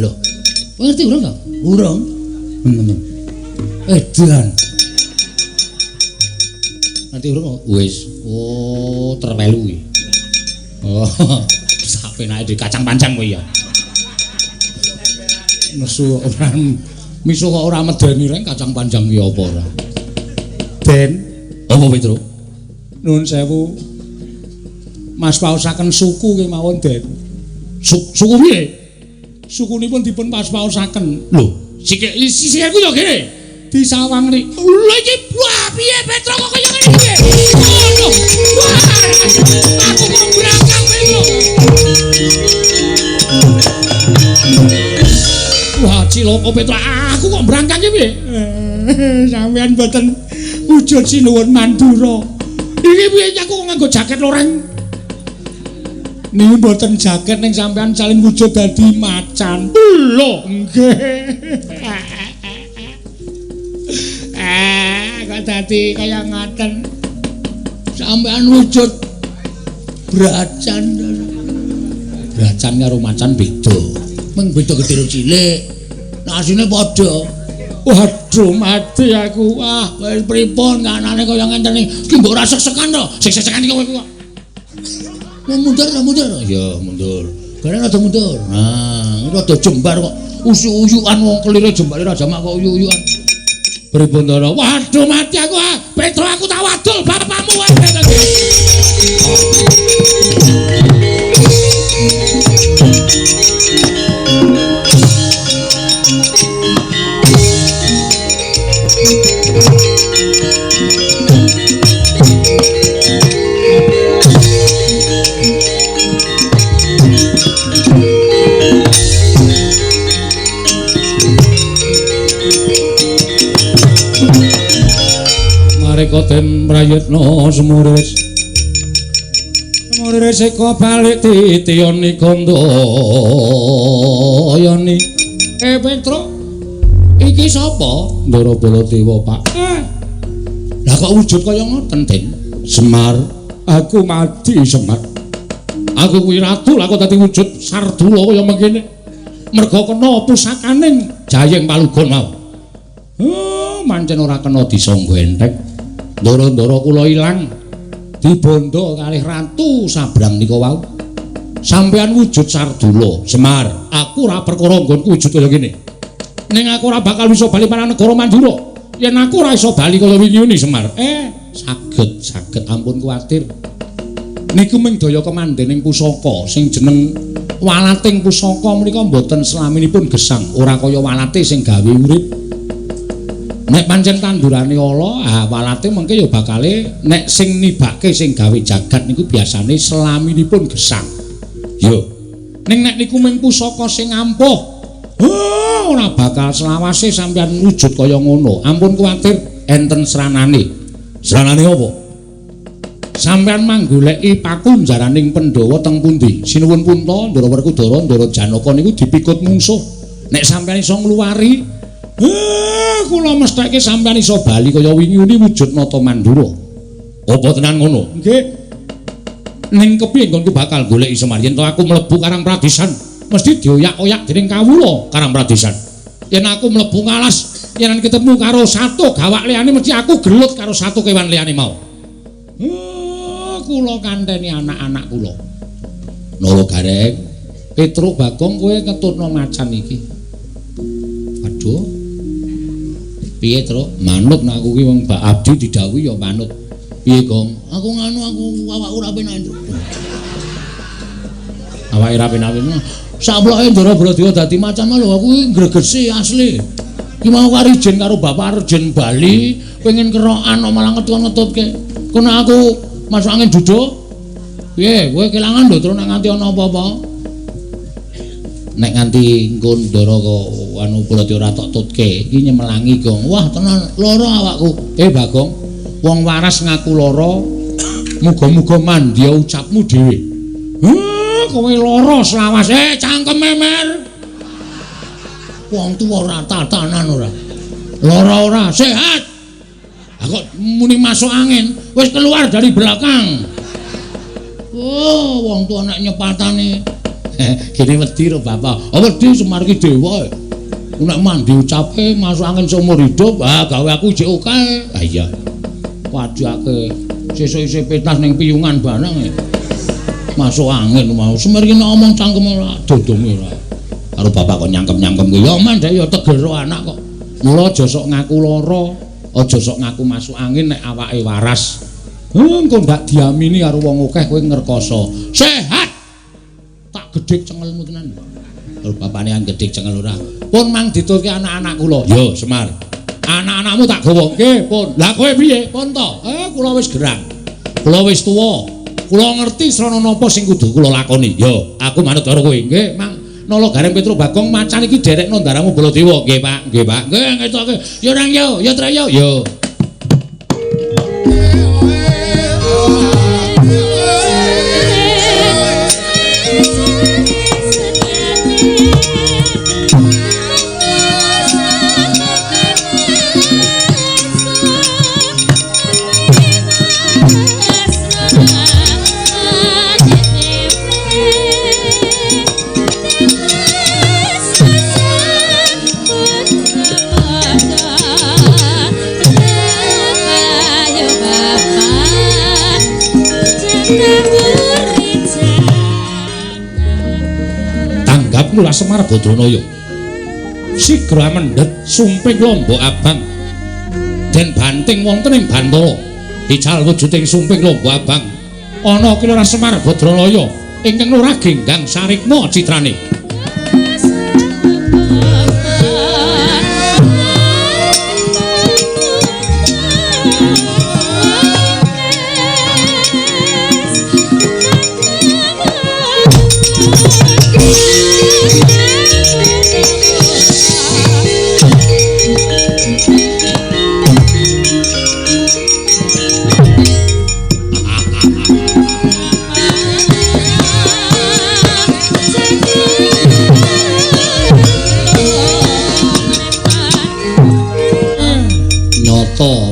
Lho. Kowe ngerti urung to? Urung. Heeh. Edan. Ngerti urung? Wis. Oh, termelu iki. Oh, sapenake di kacang panjang kowe ya. Nesu ora miso kok ora medeni reng kacang panjang ki apa ora. Den, apa Petro? Nuwun sewu. Mas paosaken suku kemawon, Den. Suku piye? Sukunipun dipun pas-paosaken. Lho, sikil sikilku yo kene. Disawang ri. Lho iki wah piye Petro kok kaya ngene iki? Ngono. Wah, aku kok brangkang Petro. Wah, cilaka Petro, aku kok brangkang iki piye? Sampeyan mboten Wujud sinuwun Mandura. Iki piye aku nganggo jaket loreng? Niki mboten jaket ning sampean salin wujud dadi macan. Lho, nggih. Kok dadi kaya ngaten. Sampean wujud bracan. Bracan karo macan beda. Mung beda gedhe cilik. Nek asline padha. Waduh, mati aku. Ah, wis pripun kanane kaya ngenten iki. Iki mbok ora sek-sekan to. Sek-sekan iki kowe kok. Mundur, mundur. Ya, mundur. Gareng rada mundur. Nah, rada jembar kok. Usuk-usukan wong kelire jembare ra jamak kok uyuk-uyukan. Pripun to? Waduh, mati aku. Ah, Petro aku tak wadul bapakmu wae. Mareka den prayitna sumuris. Sumuris eka balik titiyani kandayani. Petro, iki sapa? Ndara Baladewa, Pak. Lah kok wujud kaya ngoten, Den? Semar, aku mati Semar. Aku kuwi ratu, lah kok dadi wujud sardula kaya mengkene. Merga kena pusakaning Jayeng Palugon mau. Mancen ora kena disangga entek. Ndara-ndara kula ilang dibondo kalih ratu sabrang nika wau. Sampeyan wujud sardula, Semar. Aku ora perkara nggonku wujud kaya ngene. Ning aku ora bakal bisa bali marang negara Mandura. Yen aku ora iso bali kaya wingi Semar. Saged, saged ampun kuwatir. Niku mung daya kemandening pusaka sing jeneng walating pusaka menika mboten selaminipun gesang, ora kaya walate sing gawe urip. Nek pancen tandurane ala, walate mengke ya bakale nek sing nibake sing gawe jagat niku biasane selaminipun gesang. Yo. Ning nek niku mung pusaka sing ampuh, ora bakal selawase sampeyan wujud kaya ngono. Ampun kuwatir, enten sranane. Sranane apa? Sampeyan manggoleki pakunjaraning Pandhawa teng pundi? Sinuwun Punta, Ndara Werkudara, Ndara Janaka niku dipikut mungsuh. Nek sampeyan iso ngluwari, kula mestheke sampeyan iso bali kaya wingi-wingi wujud nata Mandura. Apa tenan ngono? Nggih. Ning kepiye nggonku bakal goleki Semar? Yen to aku mlebu Karang Pradesan, mesti dioyak-oyak dening kawula Karang Pradesan. Yen aku mlebu ngalas, yen ketemu karo satu gawak liyane mesti aku gelut karo satu kewan liyane mau. Kula kanteni anak-anak kula. Nala Gareng, Petruk Bagong kowe ngetutno macan iki. Aduh. Piye, Truk? Manut nek aku ki wong Mbak Abdi didhawuhi ya manut. Piye, Gong? Aku nganu aku awakku ora penak, Truk. Awake ora penak. Saploke Ndara Baladewa dadi macan lho aku ki gregesi asli. Ki mau karo ijen karo bapak Arjen Bali, pengen kerokan kok malah ngetut-ngetutke. Kono aku masuk angin duduk. Piye, kowe kelangan lho Truk nek nganti ana apa-apa. Nek nganti engko Ndara kok anu Baladewa ora tok tutke, iki nyemelangi, Gong. Wah, tenan lara awakku. Bagong, wong waras ngaku lara, muga-muga mandya ucapmu dhewe. Kowe lara selawase, cangkeme mer. Wong tuwa ora tatanan ora. Lara ora, sehat. Kok muni masuk angin, wis keluar dari belakang. Oh, wong tuwa nek nyepatane. Gene wedi ro bapak. Oh, wedi Semar ki dewa. Nek mandi ucape masuk angin seumur hidup, gawe aku jek oke. Ah iya. Wajake sesuk isih pentas ning piyungan bareng. Masuk angin mau. Semar ki nek omong cangkeme ora dodonge ora. Karo bapak kok nyangkem-nyangkem ki. Ya mandek ya tegel ro anak kok. Mula aja sok ngaku lara, aja sok ngaku masuk angin nek awake waras. Engko ndak diamini karo wong akeh kowe ngrekoso. Sehat. Tak gedhek cengelmu tenan. Karo bapane an gedhek cengel ora. Pun mang diturke anak-anak kula. Yo Semar. Anak-anakmu tak gawa. Nggih, pun. Lah kowe piye? Pun to. Kula wis gerang. Kula wis tuwa. Kula ngerti srana napa sing kudu kula lakoni. Yo, aku manut karo kowe. Nggih, Mang. Nala Gareng Petruk Bagong macan iki derekno ndaramu Baladewa. Nggih, Pak. Nggih, Pak. Nggih, ngetoke. Yo nang yo, yo Trek yo. Yo. Lurah Semar Badranaya. Sigra mendhet sumping lombok abang. Den banting wonten ing bantara. Ical wujuding sumping lombok abang. Ana Ki Lurah Semar Badranaya ingkang ora genggang sarikma citrane.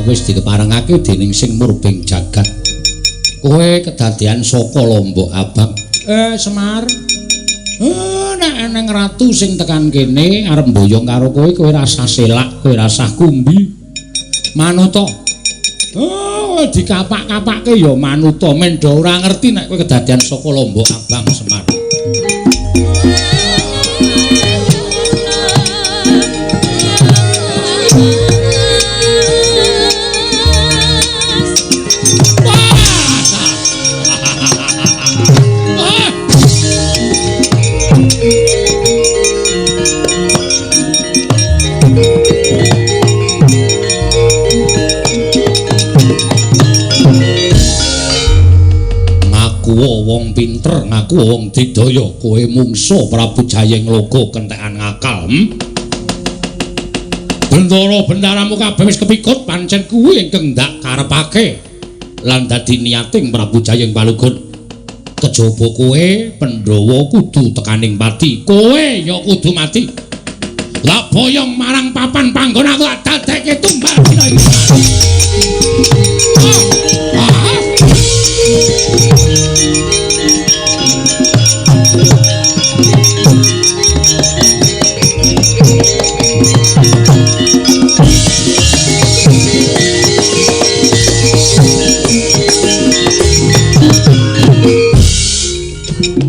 Wis dikeparengake dening sing murbeng jagat. Kowe kedadian saka lombok abang. Semar. Nek eneng ratu sing tekan kene arep mboyong karo kowe, kowe rasah selak, kowe rasah kumbi. Manuta. Dikapak-kapake ya manuta, mendo ora ngerti nek kowe kedadian saka lombok abang Semar. Wong pinter ngaku wong digdaya, kowe mungsa Prabu Jayengloka kentekan ngakal. Bentara bendaramu kabeh wis kepikut, pancen kuwi ingkang ndak karepake lan dadi niating Prabu Jayeng Palugun. Kejaba kowe Pandhawa kudu tekaning pati, kowe ya kudu mati. Lah boyong marang papan panggon aku tak dadekke tumbal dina iki.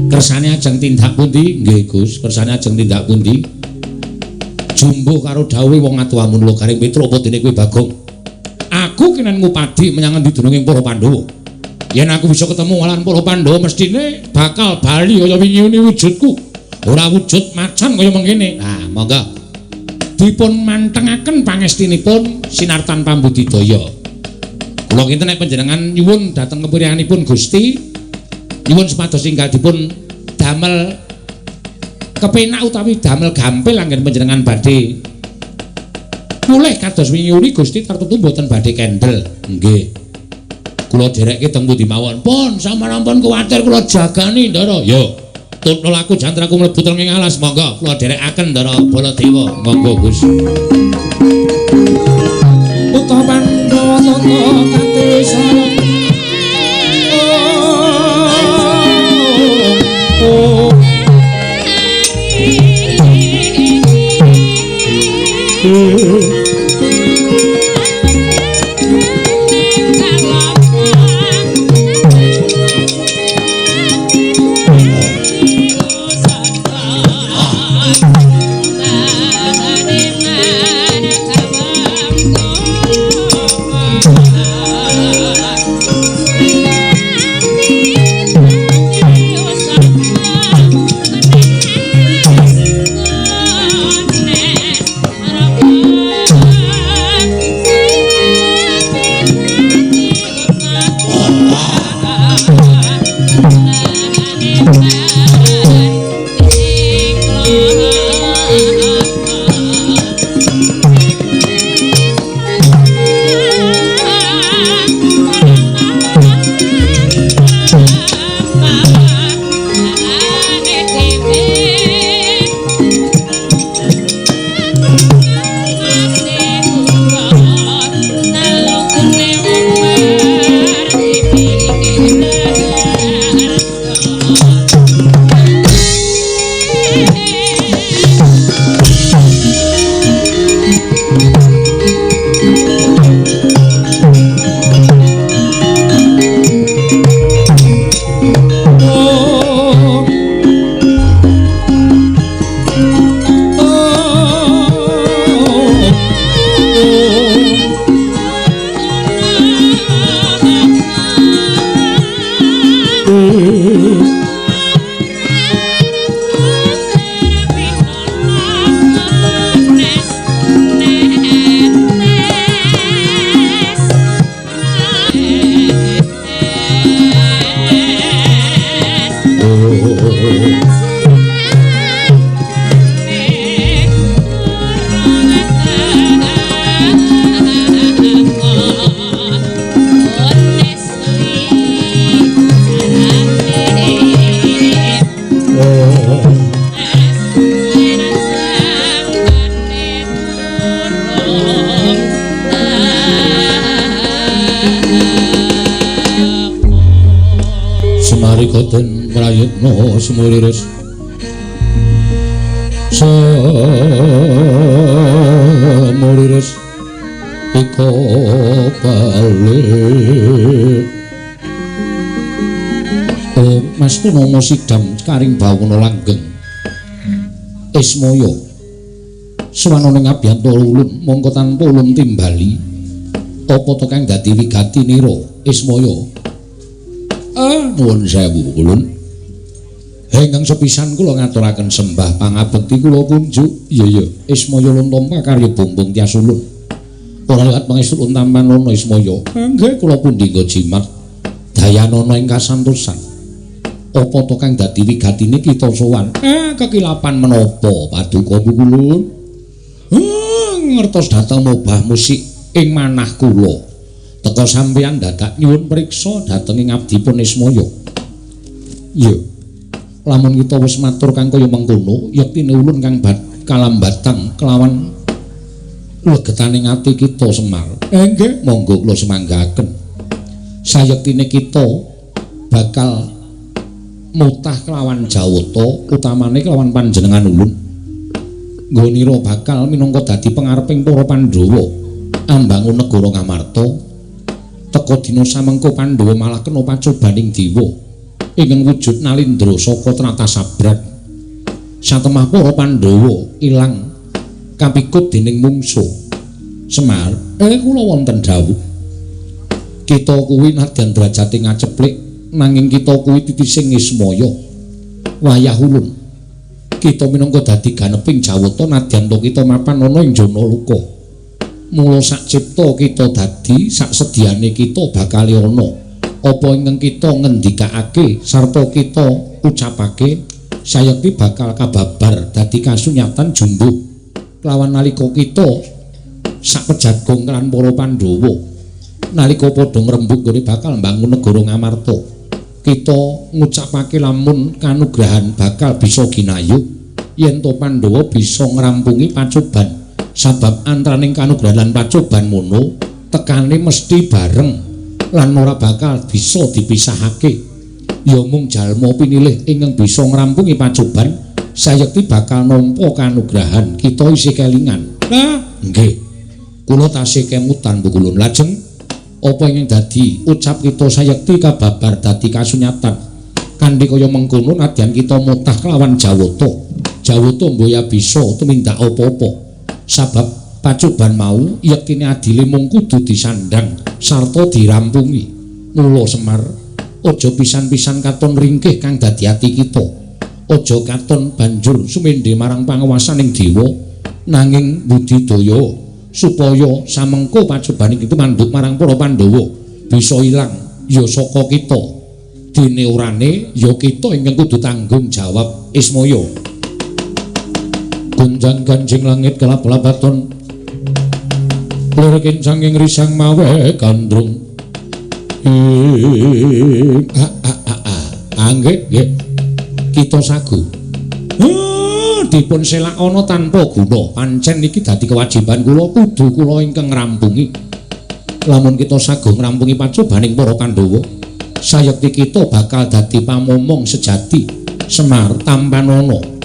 Kersane ajeng tindak pundi? Nggih Gus, kersane ajeng tindak pundi? Jumbuh karo dawuhe wong atuwamun lho Garing Petruk apa dene kowe Bagong? Aku kenen ngupadi menyang endi dununging para Pandhawa. Yen aku bisa ketemu lan para Pandhawa mestine bakal bali kaya wingi wujudku. Ora wujud macan kaya mengkene. Nah, monggo dipun mantengaken pangestinipun sinartan pambudidaya. Kula kinten nek panjenengan nyuwun dhateng kepirihanipun Gusti, nyuwun supados ingkang dipun damel kepenak utawi damel gampil anggen panjenengan badhe mulih kados wingi uri Gusti tartemtu mboten badhe kendel. Nggih. Kula dherekke teng pundi mawon. Pun sampeyan ampun kuwatir kula jagani Ndara. Yo, tutul aku jantraku mlebu teng ing alas monggo kula dherekaken Ndara Baladewa. Monggo Gus. Putra Pandhawa tata katisana. Oh. Nalika den prayitna sumuriris sumuriris ika balik. Oh, Mas Purnomo sidam karing bawana langgeng Ismaya suwanana ngabiyantara ulun mongko tanpa ulun timbali apa to kang dadi wigati nira Ismaya? Ah, nuwun sewu ulun. Ingkang sepisan kula ngaturaken sembah pangabekti kula kunjuk. Iya iya, Ismaya ulun tampa karya bumbung tias ulun. Ora liwat pangestu ulun tampanana Ismaya. Nggih kula pundi nggo jimat dayanana ing kasantosan. Apa to kang dadi wigatine kita sowan? Kekilapan menapa paduka ulun? Ngertos dhateng mobah musik ing manah kula. Teka sampeyan dadak nyuwun priksa dhateng ing abdipun Ismaya. Iya. Lamun kita wis matur kang kaya mengkono, yektine ulun kang kalambatang kelawan legetaning ati kita Semar. Nggih, monggo kula semanggaken. Sayektine kita bakal mutah kelawan Jawata, utamane kelawan panjenengan ulun. Nggonira bakal minangka dadi pengareping para Pandhawa ambangun negara Ngamarta. Teka dina samengko Pandhawa malah kena pacobaning dewa ingkang wujud Nalindra saka tlatah Sabran. Satemah para Pandhawa ilang kapikut dening mungsuh. Semar, kula wonten dawuh. Kita kuwi nadyan drajate ngaceplik, nanging kita kuwi titising Ismaya. Wayah ulun. Kita minangka dadi ganeping Jawata nadyan to kita mapan ana ing Janaloka. Mula sak cipta kita dadi sak sediane kita bakal ana. Apa ingkang kita ngendikake sarta kita ucapake sayekti bakal kababar dadi kasunyatan jumbuh kelawan nalika kita sak pejagong lan para Pandhawa nalika padha ngrembug nggone bakal mbangun negara Ngamarta. Kita ngucapake lamun kanugrahan bakal bisa ginayuh yen to Pandhawa bisa ngrampungi pacoban. Sabab antaraning kanugrahan lan pacoban mono tekane mesti bareng lan ora bakal bisa dipisahake. Ya mung jalma pinilih ingkang bisa ngrampungi pacoban sayekti bakal nampa kanugrahan. Kita isih kelingan. Nah, nggih. Kula tasih kemutan pukulun. Lajeng apa ingkang dadi ucap kita sayekti kababar dadi kasunyatan. Kanthi kaya mengkono nadyan kita mutah kelawan Jawata. Jawata mboya bisa tumindak apa-apa. Sabab pacoban mau yektine adile mung kudu disandhang sarta dirampungi. Mula Semar, aja pisan-pisan katon ringkih kang dadi ati kita. Aja katon banjur sumendhe marang panguwasaning dewa, nanging budidaya supaya samengko pacoban iki mandhuk marang para Pandhawa bisa ilang ya saka kita. Dene orane ya kita ingkang kudu tanggung jawab Ismaya. Gunjang ganjing langit kelap-lapaton lir kincang ing risang mawe gandrung. Nggih nggih kita sagu. Dipun selakana tanpa guna. Pancen iki dadi kewajiban kula, kudu kula ingkang ngrampungi. Lamun kita sagu ngrampungi pacobaning para Pandhawa, sayekti kita bakal dadi pamomong sejati. Semar tampanana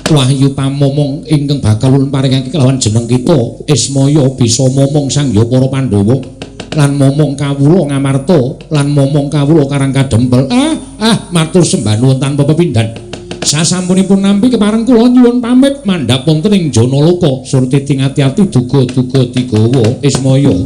wahyu pamomong ingkang bakal ulun paringake kelawan jeneng kita Ismaya bisa momong sangya para Pandhawa lan momong kawula Ngamarta lan momong kawula Karang Kadempel. Matur sembah nuwun tanpa pepindhan. Sasampunipun nampi kepareng kula nyuwun pamit mandhap wonten ing Janaloka. Surti ati-ati duga-duga digawa Ismaya.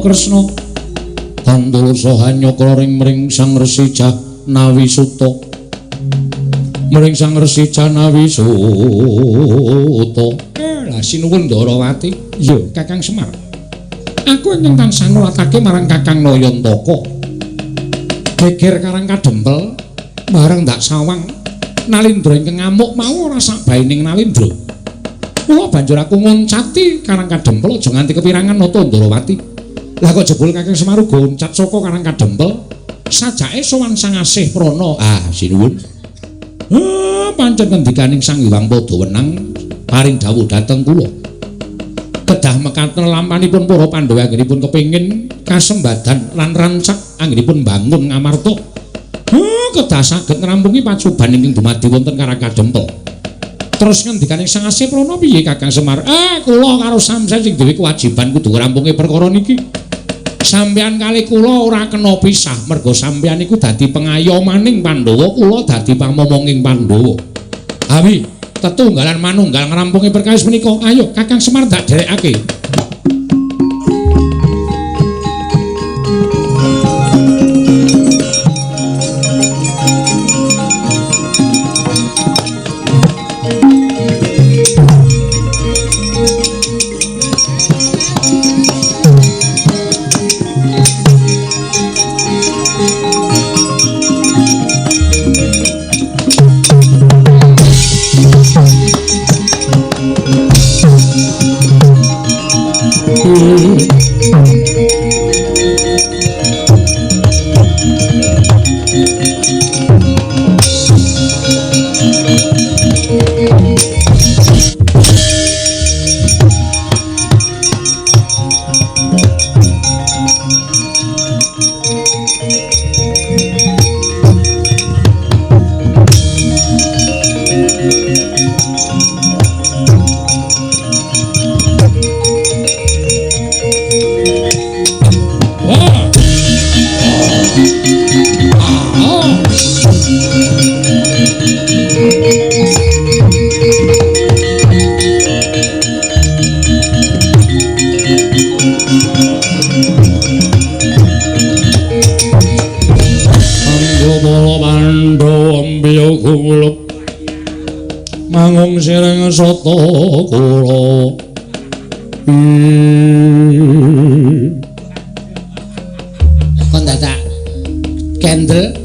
Kresna. Kantula saha nyakra ring mring Sang Resi Jahnawi Suta. Mring Sang Resi Jahnawi Suta. Lah sinuwun Ndarawati. Iya, Kakang Semar. Aku ingkang tansah ngulatake marang Kakang Nayantaka. Geger Karang Kadempel bareng ndak sawang Nalindra ingkang ngamuk mau ora sakbaining Nalindra. Kula banjur aku ngoncati Karang Kadempel aja nganti kepirangan nata Ndarawati. Lah kok jebul Kakang Semar uga oncat saka Karang Kadempel sajake sowan Sang Asih Prana. Ah, sinuwun. Pancen ngendikaning Sang Hyang Padawenang paring dawuh dhateng kula. Kedah mekaten lampanipun para Pandhawa anggenipun kepengin kasembadan lan rancak anggenipun bangun Ngamarta. Kedah saged ngrampungi pacoban ingkang dumadi wonten Karang Kadempel. Terus ngendikane Sang Asih Prana piye Kakang Semar? Kula karo sampeyan sing duwe kewajiban kudu ngrampungi perkara niki. Sampeyan kali kula ora kena pisah merga sampeyan iku dadi pengayomaning Pandhawa, kula dadi pamomonging Pandhawa. Awi tetunggalan manunggal ngrampungi perkawis menika. Ayo Kakang Semar tak derekake. Mangung sireng sata kula. Kon dadak kendel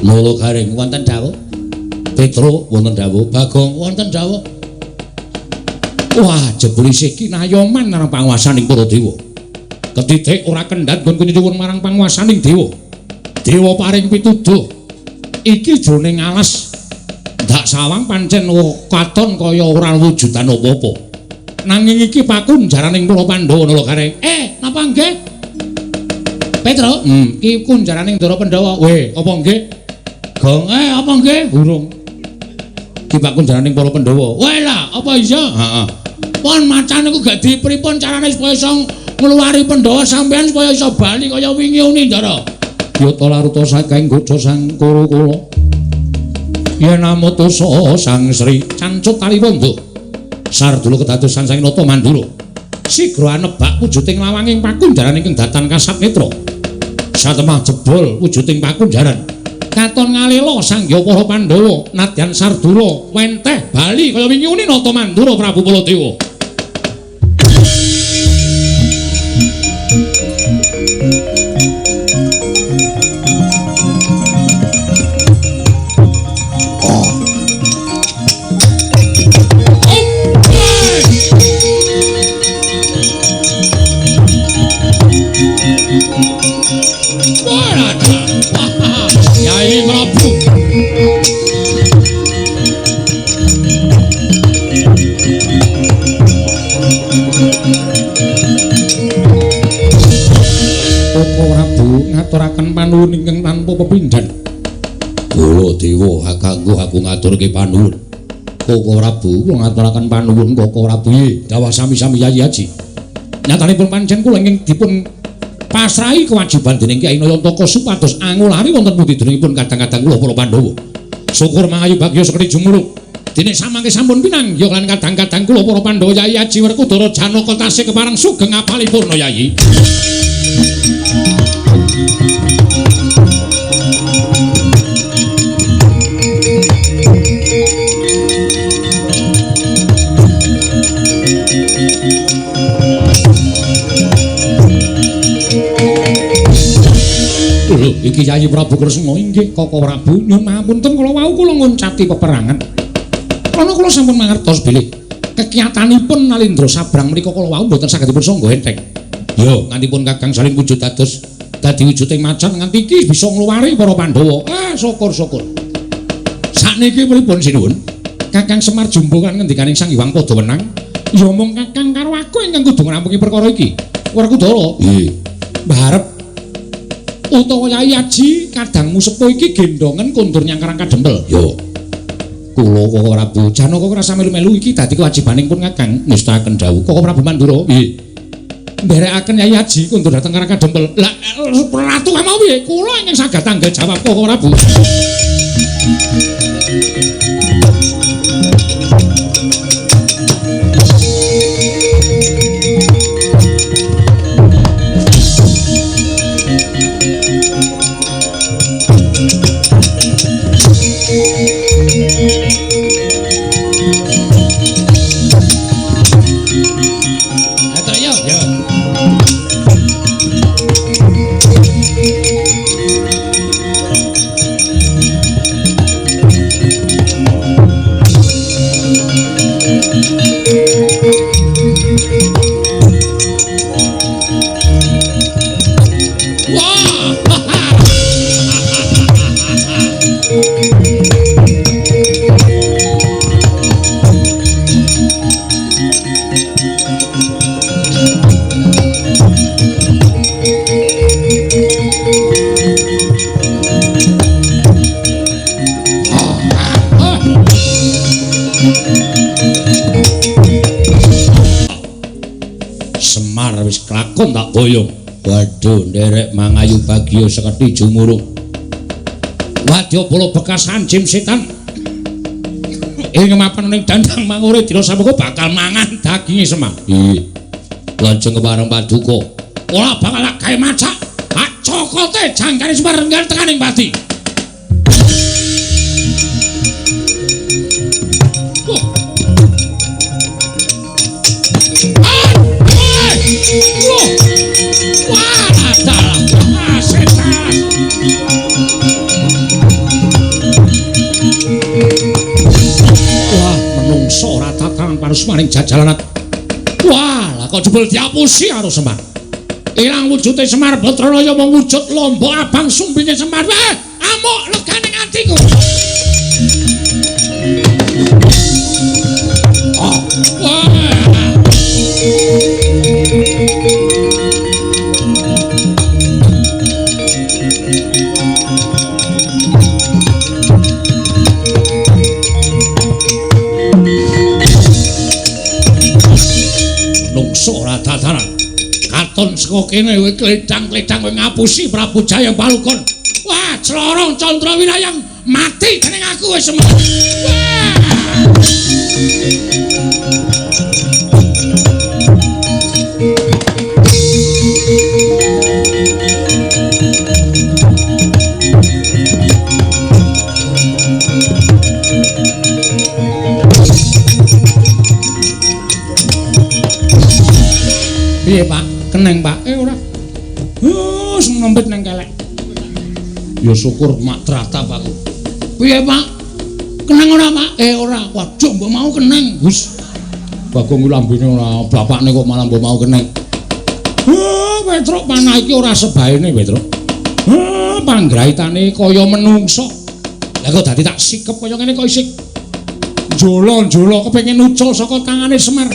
Nala Garing wonten dawuh. Petro wonten dawuh. Bagong wonten dawuh. Wah, jebul isih kinayoman marang panguwasaning para dewa. Ketitik ora kendhat nggonku nyuwun marang panguwasaning dewa. Dewa paring pituduh. Iki jroning alas ndak sawang pancen katon kaya ora wujudan apa-apa. Nanging iki pakunjaraning para Pandhawa Nala Garing. Napa nggih? Petro, iki kunjaraning Ndara Pandhawa. Weh, apa nggih? Gong, apa nggih? Burung. Iki pakunjaraning para Pandhawa. Weh lah, apa iya? Heeh. Pon macan iku gak dipripun carane supaya iso ngluwari Pandhawa sampean supaya iso bali kaya wingi uni, Ndara. Yata laruta saking godha sang Kuru-kula. Yen amutusa Sang Sri cancut taliwondo. Sardula kedadosan Sang Nata Mandura. Sigra anebak wujuding lawanging pakunjaran ingkang datan kasat netra. Satemah jebol wujuding pakunjaran. Katon ngalela sangya para Pandhawa nadyan Sardula wenteh bali kaya wingi uni Nata Mandura Prabu Baladewa. Yai Prabu. Koko Prabu ngaturaken panuwun ingkang tanpa pepindhan. Baladewa kanggo aku ngaturke panuwun. Koko Prabu kula ngaturaken panuwun Koko Prabu. Dawah sami-sami Yai Haji. Nyatanipun pancen kula ingkang dipun pasrahi kewajiban dening Kyai Nayantaka supados angulari wonten pundi deningsipun kadang-kadang kula para Pandhawa. Syukur mangayu bagya sekti jumuruk. Dene samangke sampun pinanggih lan kadang-kadang kula para Pandhawa Yai Haji Werkudara Janaka tasih kepareng sugeng apalipurna Yai. Lho, iki Yayi Prabu Kresna inggih Koko Prabu nyuwun pangapunten kala wau kula nguncati peperangan. Krana kula sampun mangertos bilih kekiyatanipun Nalindra Sabrang menika kala wau mboten saged dipun sangga enteng. Yo, ngantipun Kakang Salim wujud dados dadi wujuding macan nganti iki bisa ngluwari para Pandhawa. Ah, syukur-syukur. Sakniki pripun sinuwun? Kakang Semar jumbo kan ngendikaning Sang Hyang padha wenang. Ya mung Kakang karo aku ingkang kudu ngrampungi perkara iki. Werkudara. Nggih. Mbarep utawa Yai Aji kadangmu sepuh iki gendongen kondur nyang Karang Kadempel. Yo. Kula Koko Prabu Janaka ora melu-melu iki dadi kewajibaning pun Kakang ngestakaken dawuh Koko Prabu Mandura. Nggih. Nderekaken Yai Aji kondur dhateng Karang Kadempel. Lah ratu mau piye? Kula ingkang saged tanggal jawab Koko Prabu. Semar wis kelakon tak boyong. Waduh, nderek mangayu bagya seketi jumurung. Wadyabala bekas anjim setan. Ing mapan ning dandang mangure dina samuka bakal mangan daginge Semar. Nggih. Lajeng kepareng paduka. Ora bakal tak gawe macak. Tak cokote jangkane Semar enggal tekaning pati. Wah, setan. Wah, menungso ora tatanan parusmaning jajalanat. Wah, lah kok jebul diapusi karo Semar. Ilang wujude Semar Batranaya mung wujud lombok abang sumbine Semar. Wah, amuk legane atiku. Oh, wah. Menungso ora tatanan. Katon saka kene kowe klecang-klecang kowe ngapusi Prabu Jaya Palukon. Wah, Clorong Candra Winayang mati dening aku wis semua. Wah. Piye, Pak? Keneng, Pak? Ora. Wis nempit nang kelek. Ya syukur mak tratap aku. Piye, Pak? Keneng ora, Pak? Ora. Waduh, mbok mau keneng. Gus. Bagong kuwi lambene ora, bapakne kok malah mbok mau keneng. Petruk panah iki ora sebaene, Petruk. Panggraitane kaya menungso. Lah kok dadi tak sikep kaya ngene kok isih njolo-njolo kepengin ucul saka tangane Semar.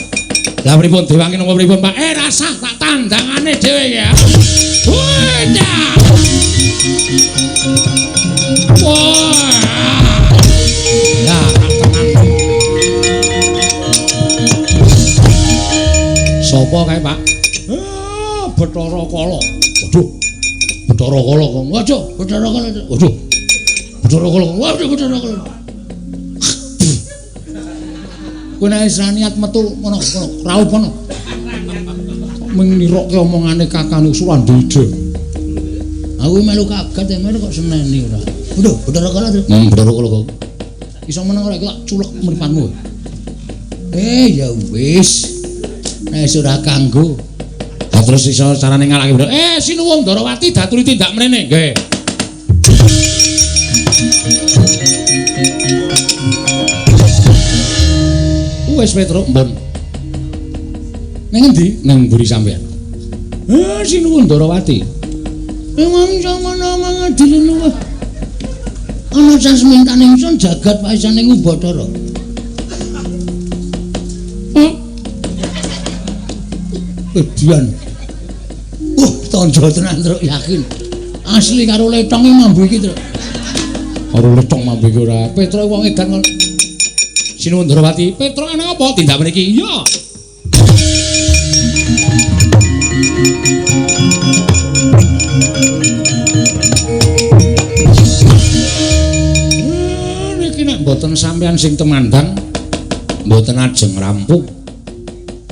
Lah pripun diwangi napa pripun, Pak? Rasah tak tandangane dhewe ya. Wah. Wah. Lah tenan. Sopo kae, Pak? Bathara Kala. Waduh. Bathara Kala kok. Waduh, Bathara Kala. Waduh. Bathara Kala. Waduh, Bathara Kala. Kowe nek wis niat metu ngono, ngono, raup ngono. ming nirokke omongane kakane Suranda ide. Aku melu kaget ya, kok seneni ora. Udah, Bathara Kala to. Bathara Kala kok. Iso meneng ora iki tak culek mripatmu. Ya wis. Nek ora kanggo. Lah terus iso carane ngalahke Bathara. Sinuwun Ndarawati daturi tindak mrene. Nggih. Wis Petruk, mbon. Ning endi? Ning mburi sampean. Sinuwun Ndarawati. Emang sama mangadilin wae. Ana sasmintane ingsun jagat paisane Bathara. Edian. Wah, tandha tenan truk yakin. Asli karo letonge mambu iki truk. Karo letong mambu iki ora. Petruk wong edan kon. Sinuwun Ndarawati, Petruk ana apa tindak mriki? Iya. Niki nek mboten sampeyan sing temandang, mboten ajeng rampung.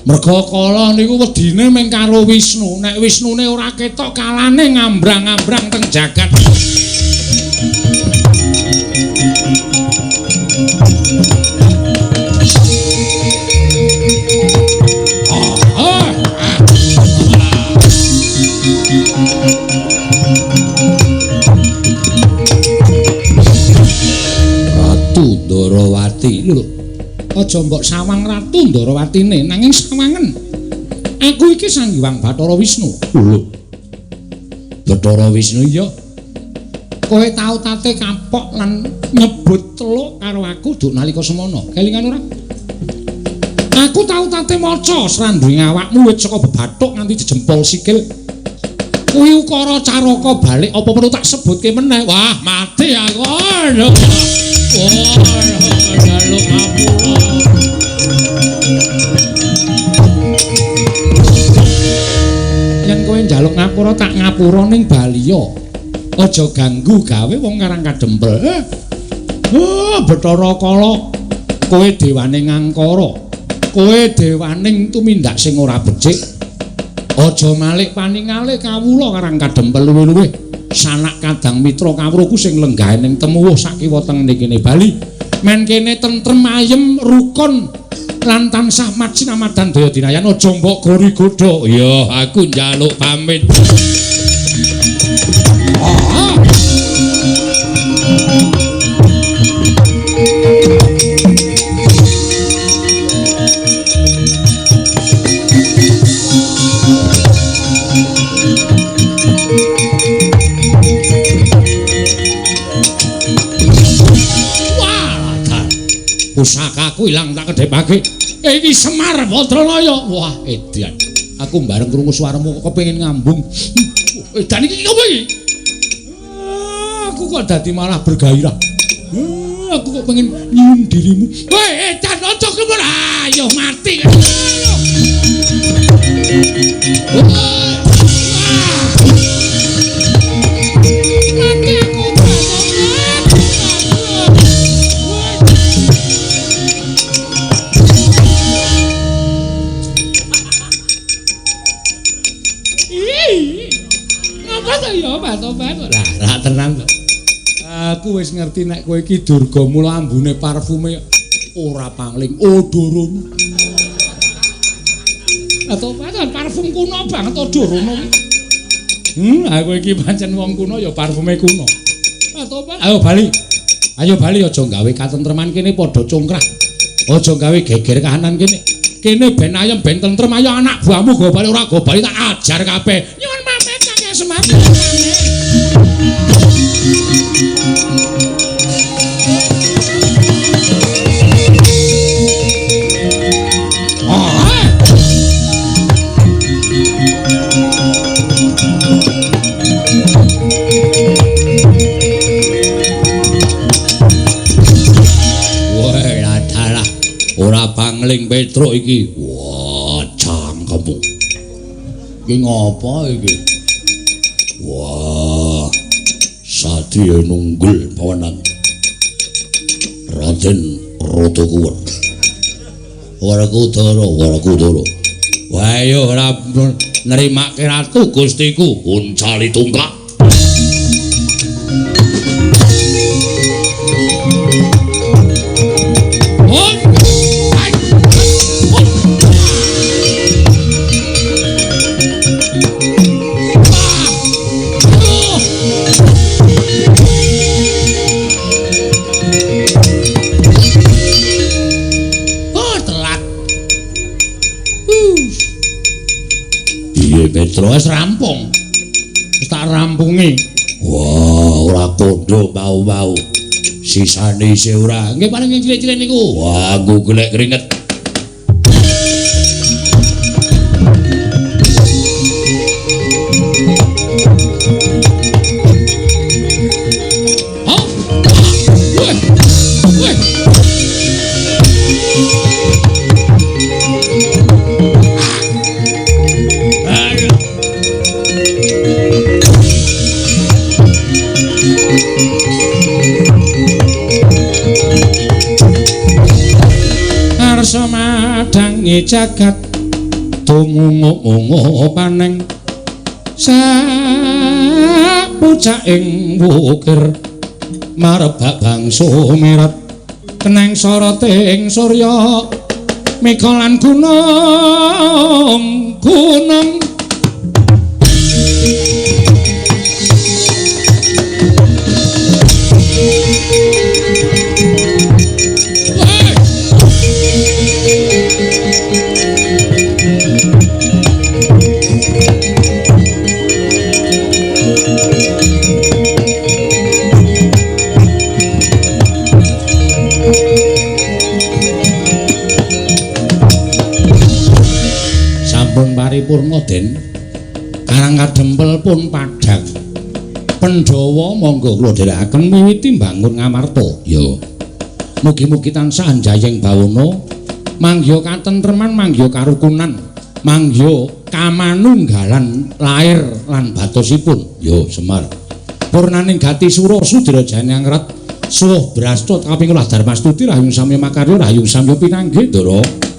Merga kala niku wedine mung karo Wisnu. Nek Wisnune ora ketok kalane ngambrang-ambrang teng jagat. Ratu Ndarawati lho. Aja mbok sawang Ratu Ndarawatine nanging sawangen. Aku iki Sang Hyang Bathara Wisnu. Lho. Bathara Wisnu iya. Kowe tau tate kapok lan nyebut teluk karo aku duk nalika semana. Kelingan ora? Aku tau tate maca srandhuing awakmu wit saka bebathuk nganti jejempol sikil. Kuwi ukara caraka balik apa perlu tak sebutke meneh? Wah, mati aku. Aduh. Wah, njaluk ngapura. Yen kowe njaluk ngapura tak ngapura ning baliya. Aja ganggu gawe wong Karang Kadempel. Bathara Kala, kowe dewane ngangkara. Kowe dewaning tumindak sing ora becik. Aja malik paningale kawula Karang Kadempel luwih-luwih sanak kadang mitra kawruhku sing lenggah ning temuwuh sakiwa tengene kene bali. Men kene tentrem ayem rukun lan tansah majinamadan daya dinayan aja mbok gori godha. Ya aku njaluk pamit. Pusakaku ilang tak kedhepake. Iki Semar Badranaya. Wah, edan. Aku bareng krungu suaramu kok kepengin ngambung. Edan iki opo iki? Aku kok dadi malah bergairah. Aku kok pengen nyium dirimu. Woi, edan aja kemun. Ayo mati. Mati aku. Lah, tenang to. Aku wis ngerti nek kowe iki Durga mula ambune parfume ora pangling odorono. Atau parfum kuno banget odorono iki. Aku iki pancen wong kuno ya parfume kuno. Atau ayo bali. Ayo bali aja gawe katentreman kene padha congkrah. Aja gawe geger kahanan kene. Kene ben ayem ben tentrem ayo anak buahmu go bali ora go bali tak ajar kabeh. Nyuwun pamit Kakek Semar. Ora pangling Petruk iki. Wah, cangkemmu. Iki ngopo iki? Wah, satriya nunggul pawenan. Raden Rada Kuwer. Werkudara, Werkudara. Wah, yo ora Nrimake ratu Gustiku uncali tungkak. Petro wis rampung. Wis tak rampungi. Wah, ora kondo bau-bau. Sisane isih ora. Nggih paling cilik-cilik niku. Wah, aku golek keringet. Madangi jagat tumungu-mungu paneng sapucaking wukir marebak bangsa mirat keneng soroting surya mega lan gunung gunung. Paripurna Den Karang Kadempel pun padhang Pandhawa monggo kula dherekaken miwiti mbangun Ngamarta. Ya mugi-mugi tansah anjayeng bawana mangya katentreman mangya karukunan mangya kamanunggalan lair lan batosipun. Ya Semar purnaning gati sura sudra janyangrat suwuh brasta kaping olah darmastuti rahayung samya makarya rahayung samya pinanggih Ndara.